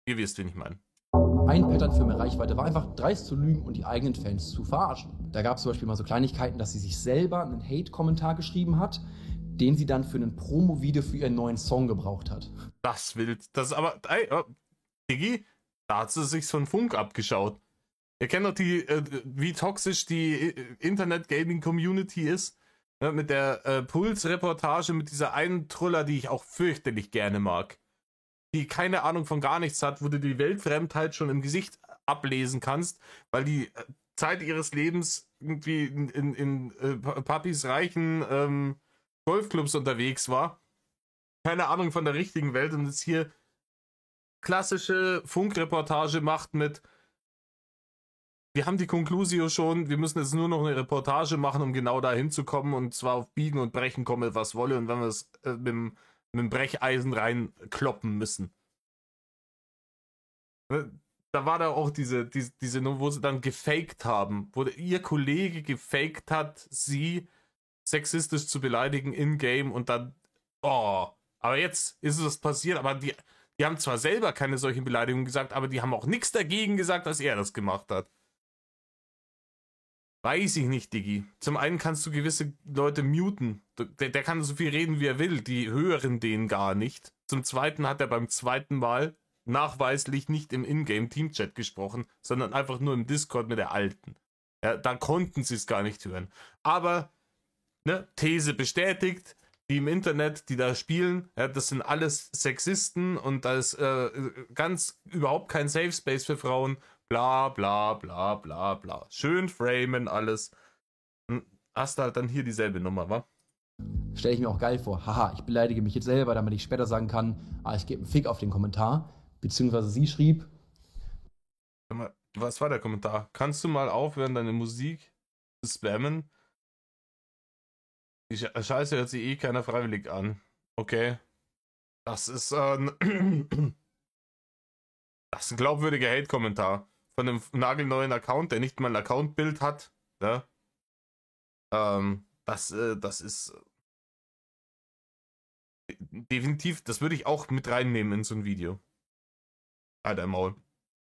S1: Ihr wisst, wen ich meine.
S2: Ein Pattern für mehr Reichweite war einfach dreist zu lügen und die eigenen Fans zu verarschen. Da gab es zum Beispiel mal so Kleinigkeiten, dass sie sich selber einen Hate-Kommentar geschrieben hat, den sie dann für ein Promo-Video für ihren neuen Song gebraucht hat.
S1: Das wild. Das ist aber, ey, oh, Diggi, da hat sie sich von Funk abgeschaut. Ihr kennt doch die, wie toxisch die Internet-Gaming-Community ist. Ne, mit der Puls-Reportage, mit dieser einen Truller, die ich auch fürchterlich gerne mag. Die keine Ahnung von gar nichts hat, wo du die Weltfremdheit schon im Gesicht ablesen kannst, weil die Zeit ihres Lebens irgendwie in Papis reichen Golfclubs unterwegs war. Keine Ahnung von der richtigen Welt und jetzt hier klassische Funkreportage macht mit: Wir haben die Conclusio schon, wir müssen jetzt nur noch eine Reportage machen, um genau da hinzukommen, und zwar auf Biegen und Brechen komme, was wolle, und wenn wir es mit dem Brecheisen reinkloppen müssen. Da war da auch diese, wo sie dann gefaked haben, wo ihr Kollege gefaked hat, sie sexistisch zu beleidigen in-game, und dann, oh, aber jetzt ist es passiert, aber die haben zwar selber keine solchen Beleidigungen gesagt, aber die haben auch nichts dagegen gesagt, dass er das gemacht hat. Weiß ich nicht, Diggi. Zum einen kannst du gewisse Leute muten. Der kann so viel reden, wie er will. Die hören den gar nicht. Zum zweiten hat er beim zweiten Mal nachweislich nicht im Ingame-Teamchat gesprochen, sondern einfach nur im Discord mit der Alten. Ja, da konnten sie es gar nicht hören. Aber, ne, These bestätigt, die im Internet, die da spielen, ja, das sind alles Sexisten und da ist ganz überhaupt kein Safe Space für Frauen. Bla bla bla bla bla. Schön framen alles. Hast du halt dann hier dieselbe Nummer, wa?
S2: Stelle ich mir auch geil vor. Haha, ich beleidige mich jetzt selber, damit ich später sagen kann, ah, ich gebe einen Fick auf den Kommentar. Beziehungsweise sie schrieb.
S1: Mal, was war der Kommentar? Kannst du mal aufhören, deine Musik zu spammen? Die Scheiße hört sich eh keiner freiwillig an. Okay. Das ist ein glaubwürdiger Hate-Kommentar. Von einem nagelneuen Account, der nicht mal ein Account-Bild hat. Ne? Das ist definitiv, das würde ich auch mit reinnehmen in so ein Video. Alter, Maul.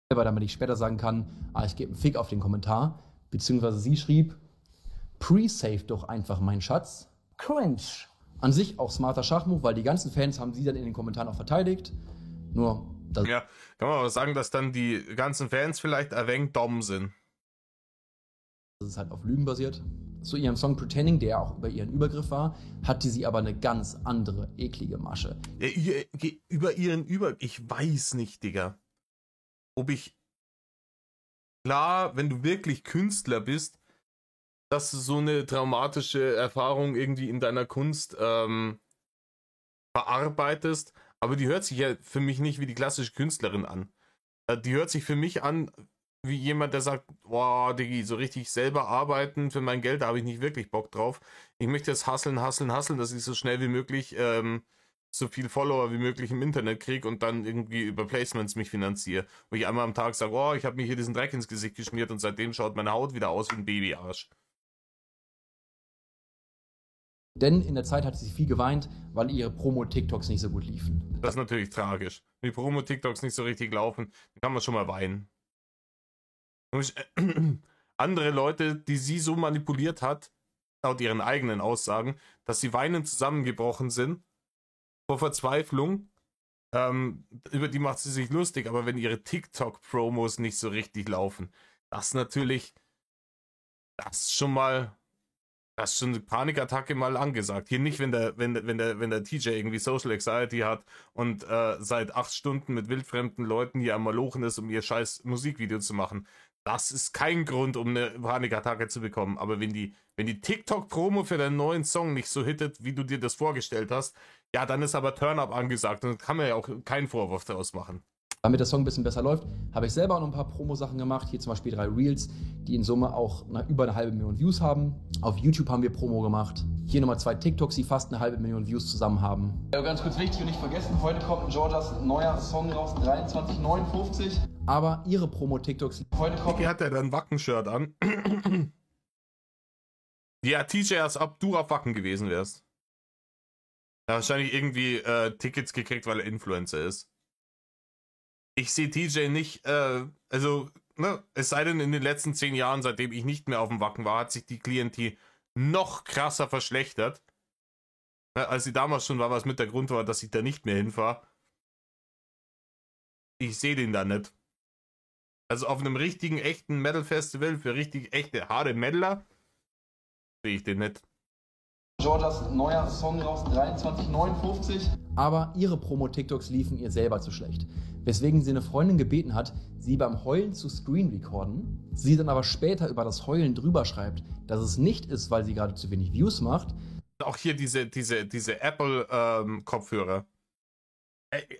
S2: Damit ich später sagen kann, ah, ich gebe einen Fick auf den Kommentar. Beziehungsweise sie schrieb, pre-save doch einfach, mein Schatz. Cringe. An sich auch smarter Schachmove, weil die ganzen Fans haben sie dann in den Kommentaren auch verteidigt. Nur, das
S1: ja, kann man aber sagen, dass dann die ganzen Fans vielleicht ein wenig dumm sind.
S2: Das ist halt auf Lügen basiert. Zu ihrem Song Pretending, der auch über ihren Übergriff war, hatte sie aber eine ganz andere, eklige Masche.
S1: Ja, über ihren Übergriff, ich weiß nicht, Digga. Ob ich... Klar, wenn du wirklich Künstler bist, dass du so eine traumatische Erfahrung irgendwie in deiner Kunst verarbeitest, aber die hört sich ja für mich nicht wie die klassische Künstlerin an. Die hört sich für mich an wie jemand, der sagt, boah, Diggi, so richtig selber arbeiten für mein Geld, da habe ich nicht wirklich Bock drauf. Ich möchte jetzt hustlen, hustlen, hustlen, dass ich so schnell wie möglich so viel Follower wie möglich im Internet kriege und dann irgendwie über Placements mich finanziere. Wo ich einmal am Tag sage, oh, ich habe mir hier diesen Dreck ins Gesicht geschmiert und seitdem schaut meine Haut wieder aus wie ein Babyarsch.
S2: Denn in der Zeit hat sie viel geweint, weil ihre Promo-TikToks nicht so gut liefen.
S1: Das ist natürlich tragisch. Wenn die Promo-TikToks nicht so richtig laufen, dann kann man schon mal weinen. Andere Leute, die sie so manipuliert hat, laut ihren eigenen Aussagen, dass sie weinend zusammengebrochen sind, vor Verzweiflung, über die macht sie sich lustig, aber wenn ihre TikTok-Promos nicht so richtig laufen, das natürlich, das ist schon mal, das ist schon eine Panikattacke mal angesagt. Hier nicht, wenn der TJ irgendwie Social Anxiety hat und seit 8 Stunden mit wildfremden Leuten hier am Malochen ist, um ihr scheiß Musikvideo zu machen. Das ist kein Grund, um eine Panikattacke zu bekommen. Aber wenn die TikTok-Promo für deinen neuen Song nicht so hittet, wie du dir das vorgestellt hast, ja, dann ist aber Turn-Up angesagt und kann man ja auch keinen Vorwurf daraus machen.
S2: Damit der Song ein bisschen besser läuft, habe ich selber auch noch ein paar Promo-Sachen gemacht. Hier zum Beispiel 3 Reels, die in Summe auch über 500.000 Views haben. Auf YouTube haben wir Promo gemacht. Hier nochmal 2 TikToks, die fast 500.000 Views zusammen haben. Ja, ganz kurz wichtig und nicht vergessen, heute kommt ein Georgias neuer Song raus, 23,59. Aber ihre Promo-TikToks...
S1: Heute kommt... Hier hat er dann Wacken-Shirt an. Ja, TJ, als ob du auf Wacken gewesen wärst. Er hat wahrscheinlich irgendwie Tickets gekriegt, weil er Influencer ist. Ich sehe TJ nicht, also, ne, es sei denn, in den letzten 10 Jahren, seitdem ich nicht mehr auf dem Wacken war, hat sich die Klientel noch krasser verschlechtert. Ne, als sie damals schon war, was mit der Grund war, dass ich da nicht mehr hinfahre. Ich sehe den da nicht. Also auf einem richtigen, echten Metal-Festival für richtig echte, harte Metaler sehe ich den nicht.
S2: Georgias neuer Song raus, 23,59. Aber ihre Promo-TikToks liefen ihr selber zu schlecht. Weswegen sie eine Freundin gebeten hat, sie beim Heulen zu screen recorden. Sie dann aber später über das Heulen drüber schreibt, dass es nicht ist, weil sie gerade zu wenig Views macht.
S1: Auch hier diese Apple-Kopfhörer.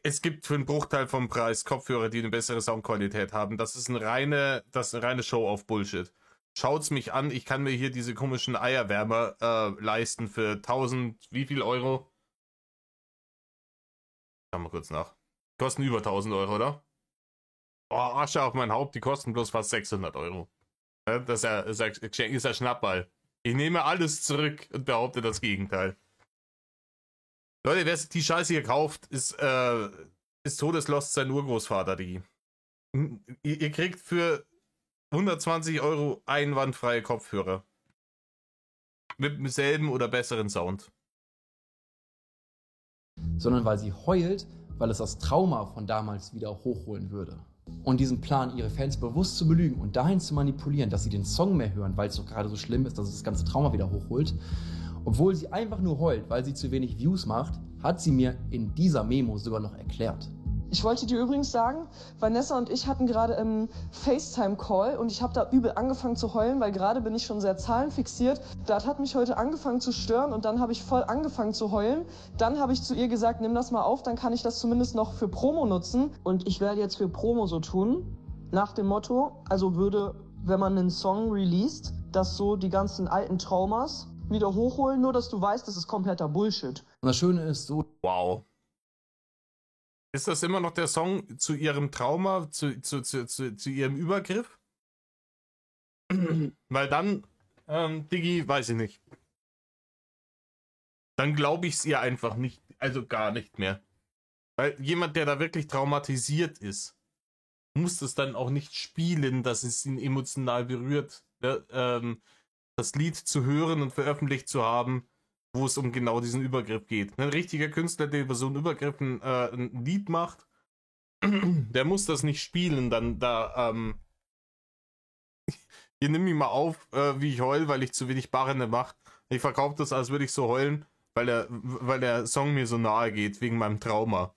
S1: Es gibt für einen Bruchteil vom Preis Kopfhörer, die eine bessere Soundqualität haben. Das ist eine reine Show auf Bullshit. Schaut's mich an, ich kann mir hier diese komischen Eierwärmer leisten für 1000, wie viel Euro? Schauen wir kurz nach. Kosten über 1000 Euro, oder? Oh, Asche auf mein Haupt, die kosten bloß fast 600 Euro. Das ist ja Schnappball. Ich nehme alles zurück und behaupte das Gegenteil. Leute, wer sich die Scheiße hier kauft, ist todeslost sein Urgroßvater, die. Ihr kriegt für 120 Euro einwandfreie Kopfhörer. Mit demselben oder besseren Sound.
S2: Sondern weil sie heult, weil es das Trauma von damals wieder hochholen würde. Und diesen Plan, ihre Fans bewusst zu belügen und dahin zu manipulieren, dass sie den Song mehr hören, weil es doch gerade so schlimm ist, dass es das ganze Trauma wieder hochholt, obwohl sie einfach nur heult, weil sie zu wenig Views macht, hat sie mir in dieser Memo sogar noch erklärt.
S6: Ich wollte dir übrigens sagen, Vanessa und ich hatten gerade einen FaceTime-Call und ich habe da übel angefangen zu heulen, weil gerade bin ich schon sehr zahlenfixiert. Das hat mich heute angefangen zu stören und dann habe ich voll angefangen zu heulen. Dann habe ich zu ihr gesagt, nimm das mal auf, dann kann ich das zumindest noch für Promo nutzen.
S11: Und ich werde jetzt für Promo so tun, nach dem Motto, also würde, wenn man einen Song released, das so die ganzen alten Traumas wieder hochholen, nur dass du weißt, das ist kompletter Bullshit.
S2: Und das Schöne ist so...
S1: Wow. Ist das immer noch der Song zu ihrem Trauma, zu ihrem Übergriff? Weil dann, Digi, weiß ich nicht. Dann glaube ich es ihr einfach nicht, also gar nicht mehr. Weil jemand, der da wirklich traumatisiert ist, muss das dann auch nicht spielen, dass es ihn emotional berührt, ne? Das Lied zu hören und veröffentlicht zu haben, wo es um genau diesen Übergriff geht. Ein richtiger Künstler, der über so einen Übergriff ein Lied macht, der muss das nicht spielen, dann da, hier nimm mich mal auf, wie ich heul, weil ich zu wenig Barren mache. Ich verkaufe das, als würde ich so heulen, weil der Song mir so nahe geht, wegen meinem Trauma.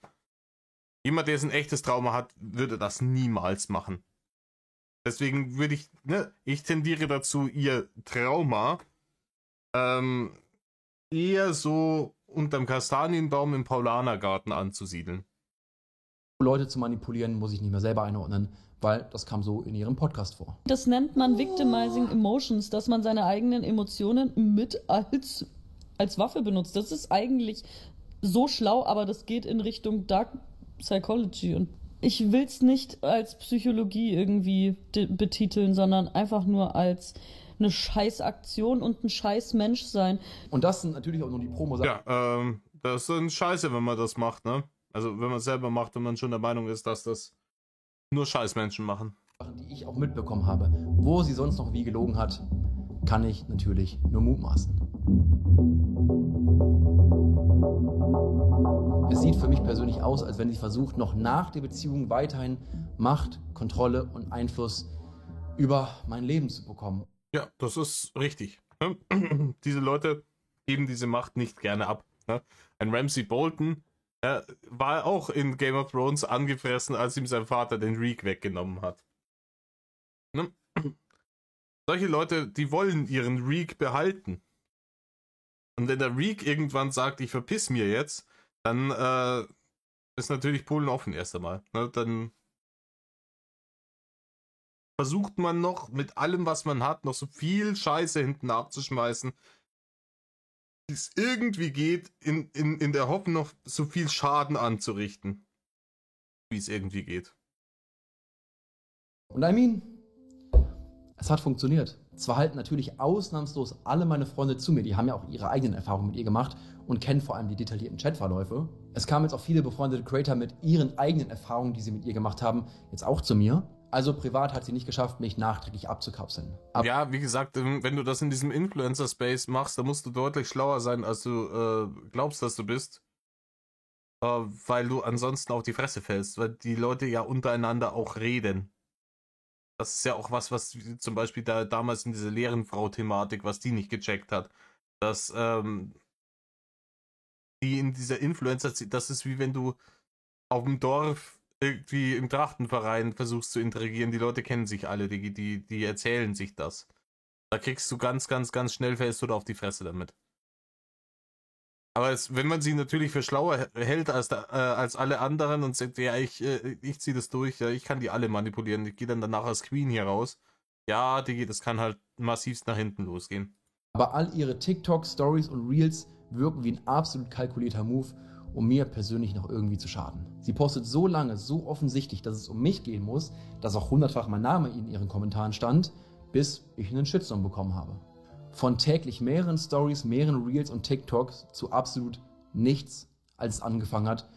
S1: Jemand, der ein echtes Trauma hat, würde das niemals machen. Deswegen würde ich, ne, ich tendiere dazu, ihr Trauma, eher so unterm Kastanienbaum im Paulanergarten anzusiedeln.
S2: Leute zu manipulieren, muss ich nicht mehr selber einordnen, weil das kam so in ihrem Podcast vor.
S12: Das nennt man Victimizing Emotions, dass man seine eigenen Emotionen mit als Waffe benutzt. Das ist eigentlich so schlau, aber das geht in Richtung Dark Psychology. Und ich will es nicht als Psychologie irgendwie betiteln, sondern einfach nur als eine Scheißaktion und ein Scheißmensch sein.
S2: Und das sind natürlich auch nur die Promos.
S1: Ja, das ist scheiße, wenn man das macht, ne? Also wenn man es selber macht und man schon der Meinung ist, dass das nur Scheißmenschen machen.
S2: Die ich auch mitbekommen habe. Wo sie sonst noch wie gelogen hat, kann ich natürlich nur mutmaßen. Es sieht für mich persönlich aus, als wenn sie versucht, noch nach der Beziehung weiterhin Macht, Kontrolle und Einfluss über mein Leben zu bekommen.
S1: Ja, das ist richtig. Diese Leute geben diese Macht nicht gerne ab. Ein Ramsay Bolton war auch in Game of Thrones angefressen, als ihm sein Vater den Reek weggenommen hat. Ne? Solche Leute, die wollen ihren Reek behalten. Und wenn der Reek irgendwann sagt, ich verpiss mir jetzt, dann ist natürlich Polen offen erst einmal. Ne? Dann versucht man noch mit allem, was man hat, noch so viel Scheiße hinten abzuschmeißen, wie es irgendwie geht, in der Hoffnung, noch so viel Schaden anzurichten, wie es irgendwie geht.
S2: Und I mean, es hat funktioniert. Zwar halten natürlich ausnahmslos alle meine Freunde zu mir, die haben ja auch ihre eigenen Erfahrungen mit ihr gemacht und kennen vor allem die detaillierten Chatverläufe. Es kamen jetzt auch viele befreundete Creator mit ihren eigenen Erfahrungen, die sie mit ihr gemacht haben, jetzt auch zu mir. Also privat hat sie nicht geschafft, mich nachträglich abzukapseln.
S1: Aber ja, wie gesagt, wenn du das in diesem Influencer-Space machst, dann musst du deutlich schlauer sein, als du glaubst, dass du bist. Weil du ansonsten auf die Fresse fällst, weil die Leute ja untereinander auch reden. Das ist ja auch was, was zum Beispiel da damals in dieser Lehrerfrau-Thematik, was die nicht gecheckt hat. Dass die in dieser Influencer, das ist wie wenn du auf dem Dorf irgendwie im Trachtenverein versuchst zu interagieren. Die Leute kennen sich alle, die erzählen sich das. Da kriegst du ganz, ganz, ganz schnell, fällst du da auf die Fresse damit. Aber es, wenn man sie natürlich für schlauer hält als alle anderen und sagt, ja, ich ziehe das durch, ja, ich kann die alle manipulieren, ich gehe dann danach als Queen hier raus. Ja, Digi, das kann halt massivst nach hinten losgehen.
S2: Aber all ihre TikToks, Stories und Reels wirken wie ein absolut kalkulierter Move, um mir persönlich noch irgendwie zu schaden. Sie postet so lange, so offensichtlich, dass es um mich gehen muss, dass auch 100-fach mein Name in ihren Kommentaren stand, bis ich einen Shitstorm bekommen habe. Von täglich mehreren Stories, mehreren Reels und TikToks zu absolut nichts, als es angefangen hat,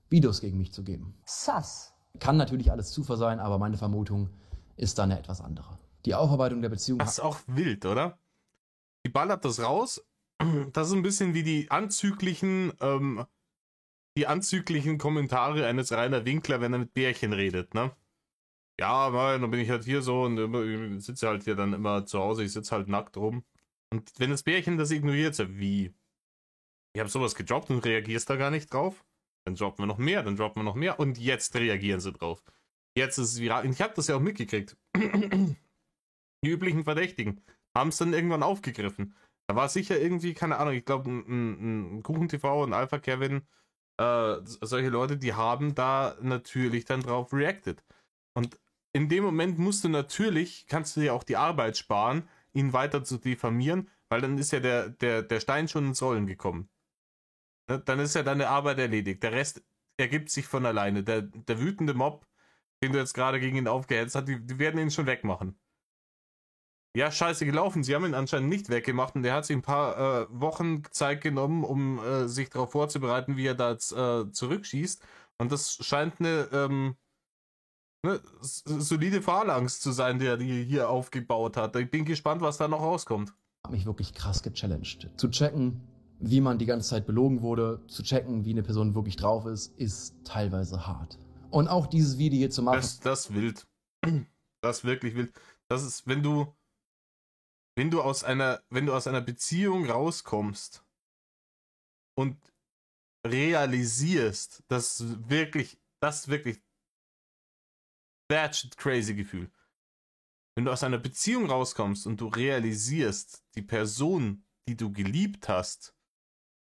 S2: Videos gegen mich zu geben.
S11: Sass.
S2: Kann natürlich alles Zufall sein, aber meine Vermutung ist da eine etwas andere. Die Aufarbeitung der Beziehung.
S1: Das ist auch wild, oder? Die ballert das raus. Das ist ein bisschen wie die anzüglichen Kommentare eines Rainer Winkler, wenn er mit Bärchen redet, ne? Ja, man, dann bin ich halt hier so und sitze halt hier dann immer zu Hause, ich sitze halt nackt rum. Und wenn das Bärchen das ignoriert, so wie? Ich habe sowas gedroppt und reagierst da gar nicht drauf? Dann droppen wir noch mehr, dann droppen wir noch mehr und jetzt reagieren sie drauf. Jetzt ist es viral. Ich habe das ja auch mitgekriegt. Die üblichen Verdächtigen haben es dann irgendwann aufgegriffen. Da war sicher irgendwie, keine Ahnung, ich glaube ein KuchenTV und Alpha Kevin, solche Leute, die haben da natürlich dann drauf reacted. Und in dem Moment musst du natürlich, kannst du dir auch die Arbeit sparen, ihn weiter zu diffamieren, weil dann ist ja der Stein schon ins Rollen gekommen. Ne? Dann ist ja deine Arbeit erledigt. Der Rest ergibt sich von alleine. Der wütende Mob, den du jetzt gerade gegen ihn aufgehetzt hast, die werden ihn schon wegmachen. Ja, scheiße gelaufen. Sie haben ihn anscheinend nicht weggemacht und er hat sich ein paar Wochen Zeit genommen, um sich darauf vorzubereiten, wie er da jetzt zurückschießt. Und das scheint eine solide Phalanx zu sein, die er hier aufgebaut hat. Ich bin gespannt, was da noch rauskommt.
S2: Hat mich wirklich krass gechallenged. Zu checken, wie man die ganze Zeit belogen wurde, zu checken, wie eine Person wirklich drauf ist, ist teilweise hart. Und auch dieses Video hier zu machen.
S1: Das ist wild. Das ist wirklich wild. Das ist, wenn du aus einer Beziehung rauskommst und realisierst, dass wirklich that's crazy Gefühl. Wenn du aus einer Beziehung rauskommst und du realisierst, die Person, die du geliebt hast,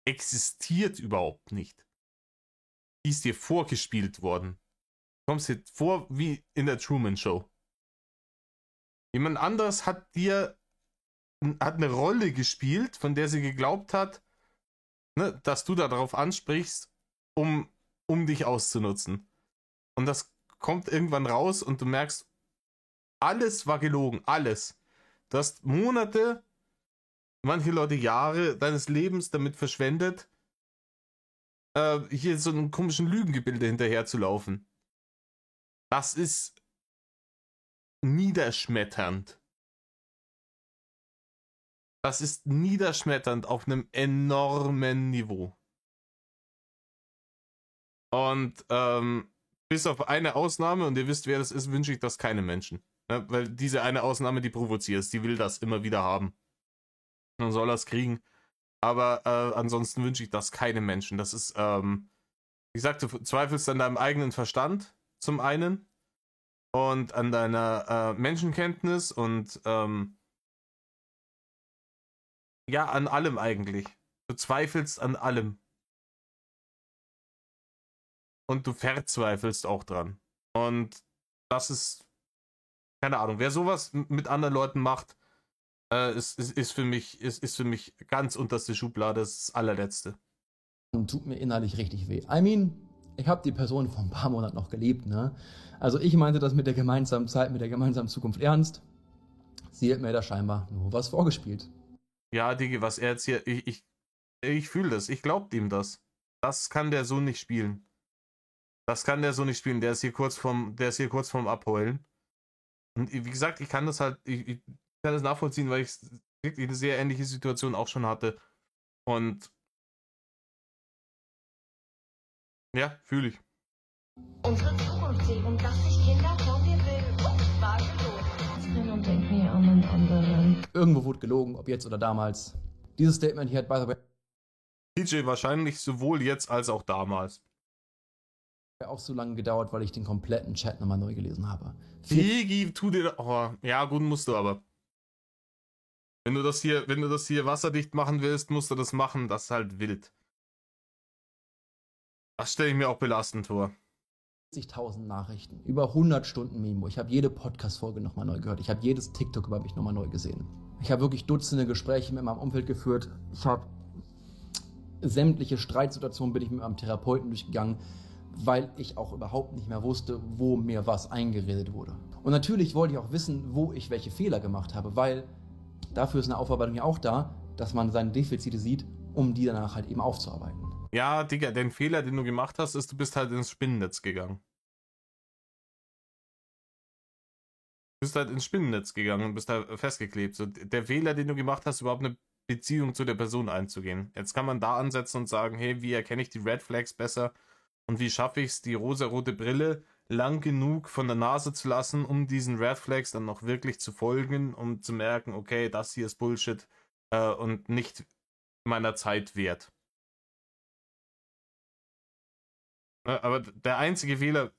S1: existiert überhaupt nicht. Die ist dir vorgespielt worden. Du kommst dir vor wie in der Truman Show. Jemand anderes hat eine Rolle gespielt, von der sie geglaubt hat, ne, dass du darauf ansprichst, um dich auszunutzen. Und das kommt irgendwann raus und du merkst, alles war gelogen, alles. Du hast Monate, manche Leute Jahre deines Lebens damit verschwendet, hier so einem komischen Lügengebilde hinterherzulaufen. Das ist niederschmetternd. Das ist niederschmetternd auf einem enormen Niveau. Und bis auf eine Ausnahme, und ihr wisst, wer das ist, wünsche ich das keinem Menschen. Ne? Weil diese eine Ausnahme, die provoziert, die will das immer wieder haben. Dann soll er es kriegen. Aber ansonsten wünsche ich das keinem Menschen. Das ist, ich sag, du zweifelst an deinem eigenen Verstand zum einen und an deiner Menschenkenntnis und ja, an allem eigentlich. Du zweifelst an allem. Und du verzweifelst auch dran. Und das ist, keine Ahnung, wer sowas mit anderen Leuten macht, ist für mich ganz unterste Schublade, das ist das allerletzte.
S2: Und tut mir innerlich richtig weh. I mean, ich habe die Person vor ein paar Monaten noch geliebt, ne? Also ich meinte das mit der gemeinsamen Zeit, mit der gemeinsamen Zukunft ernst. Sie hat mir da scheinbar nur was vorgespielt.
S1: Ja, Digi, was er jetzt hier, ich fühle das, ich glaub ihm das. Das kann der so nicht spielen. Das kann der so nicht spielen, der ist hier kurz vorm Abheulen. Und wie gesagt, ich kann das halt, ich kann das nachvollziehen, weil ich wirklich eine sehr ähnliche Situation auch schon hatte. Und ja, fühle ich.
S7: Unsere Zukunft sehe und dass ich Kinder von dir will, war gelogen. Und denk mir an einen anderen.
S2: Irgendwo wurde gelogen, ob jetzt oder damals. Dieses Statement hier hat by the way
S1: DJ wahrscheinlich sowohl jetzt als auch damals.
S2: Auch so lange gedauert, weil ich den kompletten Chat nochmal neu gelesen habe.
S1: Digi, tu dir. Oh, ja, gut, musst du aber. Wenn du das hier wasserdicht machen willst, musst du das machen. Das ist halt wild. Das stelle ich mir auch belastend vor.
S2: 40.000 Nachrichten, über 100 Stunden Memo. Ich habe jede Podcast-Folge nochmal neu gehört. Ich habe jedes TikTok über mich nochmal neu gesehen. Ich habe wirklich Dutzende Gespräche mit meinem Umfeld geführt. Ich habe sämtliche Streitsituationen bin ich mit meinem Therapeuten durchgegangen, weil ich auch überhaupt nicht mehr wusste, wo mir was eingeredet wurde. Und natürlich wollte ich auch wissen, wo ich welche Fehler gemacht habe, weil dafür ist eine Aufarbeitung ja auch da, dass man seine Defizite sieht, um die danach halt eben aufzuarbeiten.
S1: Ja, Digga, den Fehler, den du gemacht hast, ist, du bist halt ins Spinnennetz gegangen. Bist halt ins Spinnennetz gegangen und bist da festgeklebt. So, der Fehler, den du gemacht hast, überhaupt eine Beziehung zu der Person einzugehen. Jetzt kann man da ansetzen und sagen, hey, wie erkenne ich die Red Flags besser und wie schaffe ich es, die rosarote Brille lang genug von der Nase zu lassen, um diesen Red Flags dann noch wirklich zu folgen, um zu merken, okay, das hier ist Bullshit und nicht meiner Zeit wert. Aber der einzige Fehler,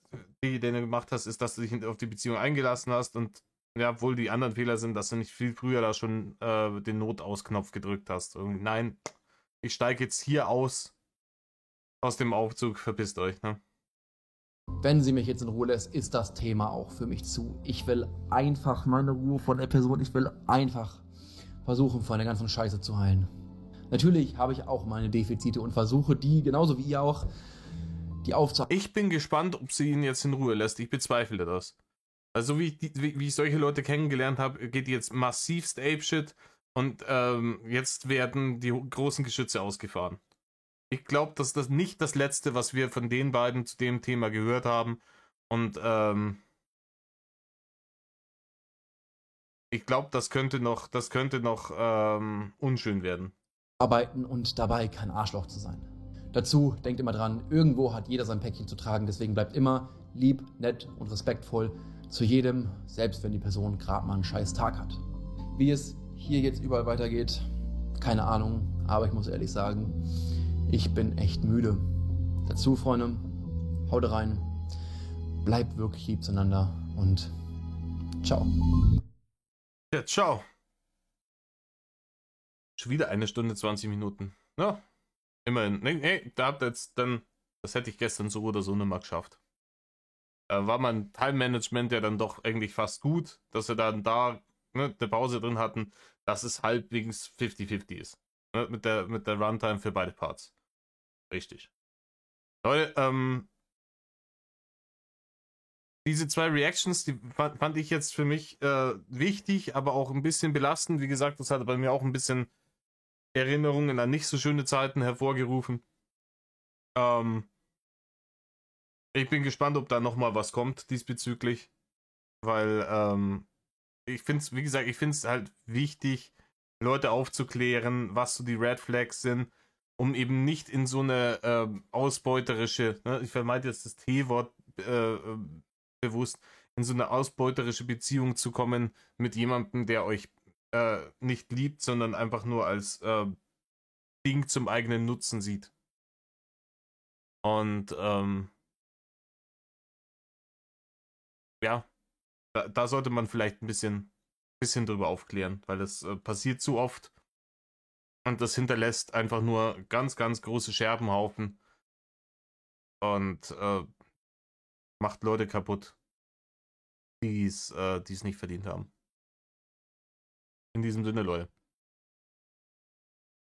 S1: den du gemacht hast, ist, dass du dich auf die Beziehung eingelassen hast und ja, obwohl die anderen Fehler sind, dass du nicht viel früher da schon den Notausknopf gedrückt hast. Und nein, ich steige jetzt hier aus dem Aufzug, verpisst euch, ne?
S2: Wenn sie mich jetzt in Ruhe lässt, ist das Thema auch für mich zu. Ich will einfach meine Ruhe von der Person, ich will einfach versuchen, von der ganzen Scheiße zu heilen. Natürlich habe ich auch meine Defizite und versuche die, genauso wie ihr auch, die aufzuarbeiten.
S1: Ich bin gespannt, ob sie ihn jetzt in Ruhe lässt. Ich bezweifle das. Also wie ich solche Leute kennengelernt habe, geht die jetzt massivst Apeshit und jetzt werden die großen Geschütze ausgefahren. Ich glaube, dass das nicht das Letzte, was wir von den beiden zu dem Thema gehört haben. Und ich glaube, das könnte noch unschön werden.
S2: Arbeiten und dabei kein Arschloch zu sein. Dazu denkt immer dran, irgendwo hat jeder sein Päckchen zu tragen, deswegen bleibt immer lieb, nett und respektvoll zu jedem, selbst wenn die Person gerade mal einen scheiß Tag hat. Wie es hier jetzt überall weitergeht, keine Ahnung, aber ich muss ehrlich sagen, ich bin echt müde. Dazu, Freunde, haut rein, bleibt wirklich lieb zueinander und ciao.
S1: Ja, ciao. Schon wieder 1 Stunde 20 Minuten. Ja, immerhin. Nee, nee, da habt ihr jetzt dann, das hätte ich gestern so oder so nicht mal geschafft. War mein Time-Management ja dann doch eigentlich fast gut, dass wir dann da, ne, eine Pause drin hatten, dass es halbwegs 50-50 ist. Ne, mit der Runtime für beide Parts. Richtig. Leute, diese zwei Reactions, die fand ich jetzt für mich wichtig, aber auch ein bisschen belastend. Wie gesagt, das hat bei mir auch ein bisschen Erinnerungen an nicht so schöne Zeiten hervorgerufen. Ich bin gespannt, ob da nochmal was kommt diesbezüglich, weil ich finde es, wie gesagt, ich finde es halt wichtig, Leute aufzuklären, was so die Red Flags sind, um eben nicht in so eine ausbeuterische, ne, ich vermeide jetzt das T-Wort bewusst, in so eine ausbeuterische Beziehung zu kommen mit jemandem, der euch nicht liebt, sondern einfach nur als Ding zum eigenen Nutzen sieht. Und ja, da sollte man vielleicht ein bisschen drüber aufklären, weil das passiert zu oft und das hinterlässt einfach nur ganz, ganz große Scherbenhaufen und macht Leute kaputt, die es nicht verdient haben. In diesem Sinne, Leute.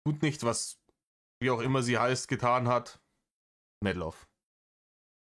S1: Tut nicht, was, wie auch immer sie heißt, getan hat. Medloff.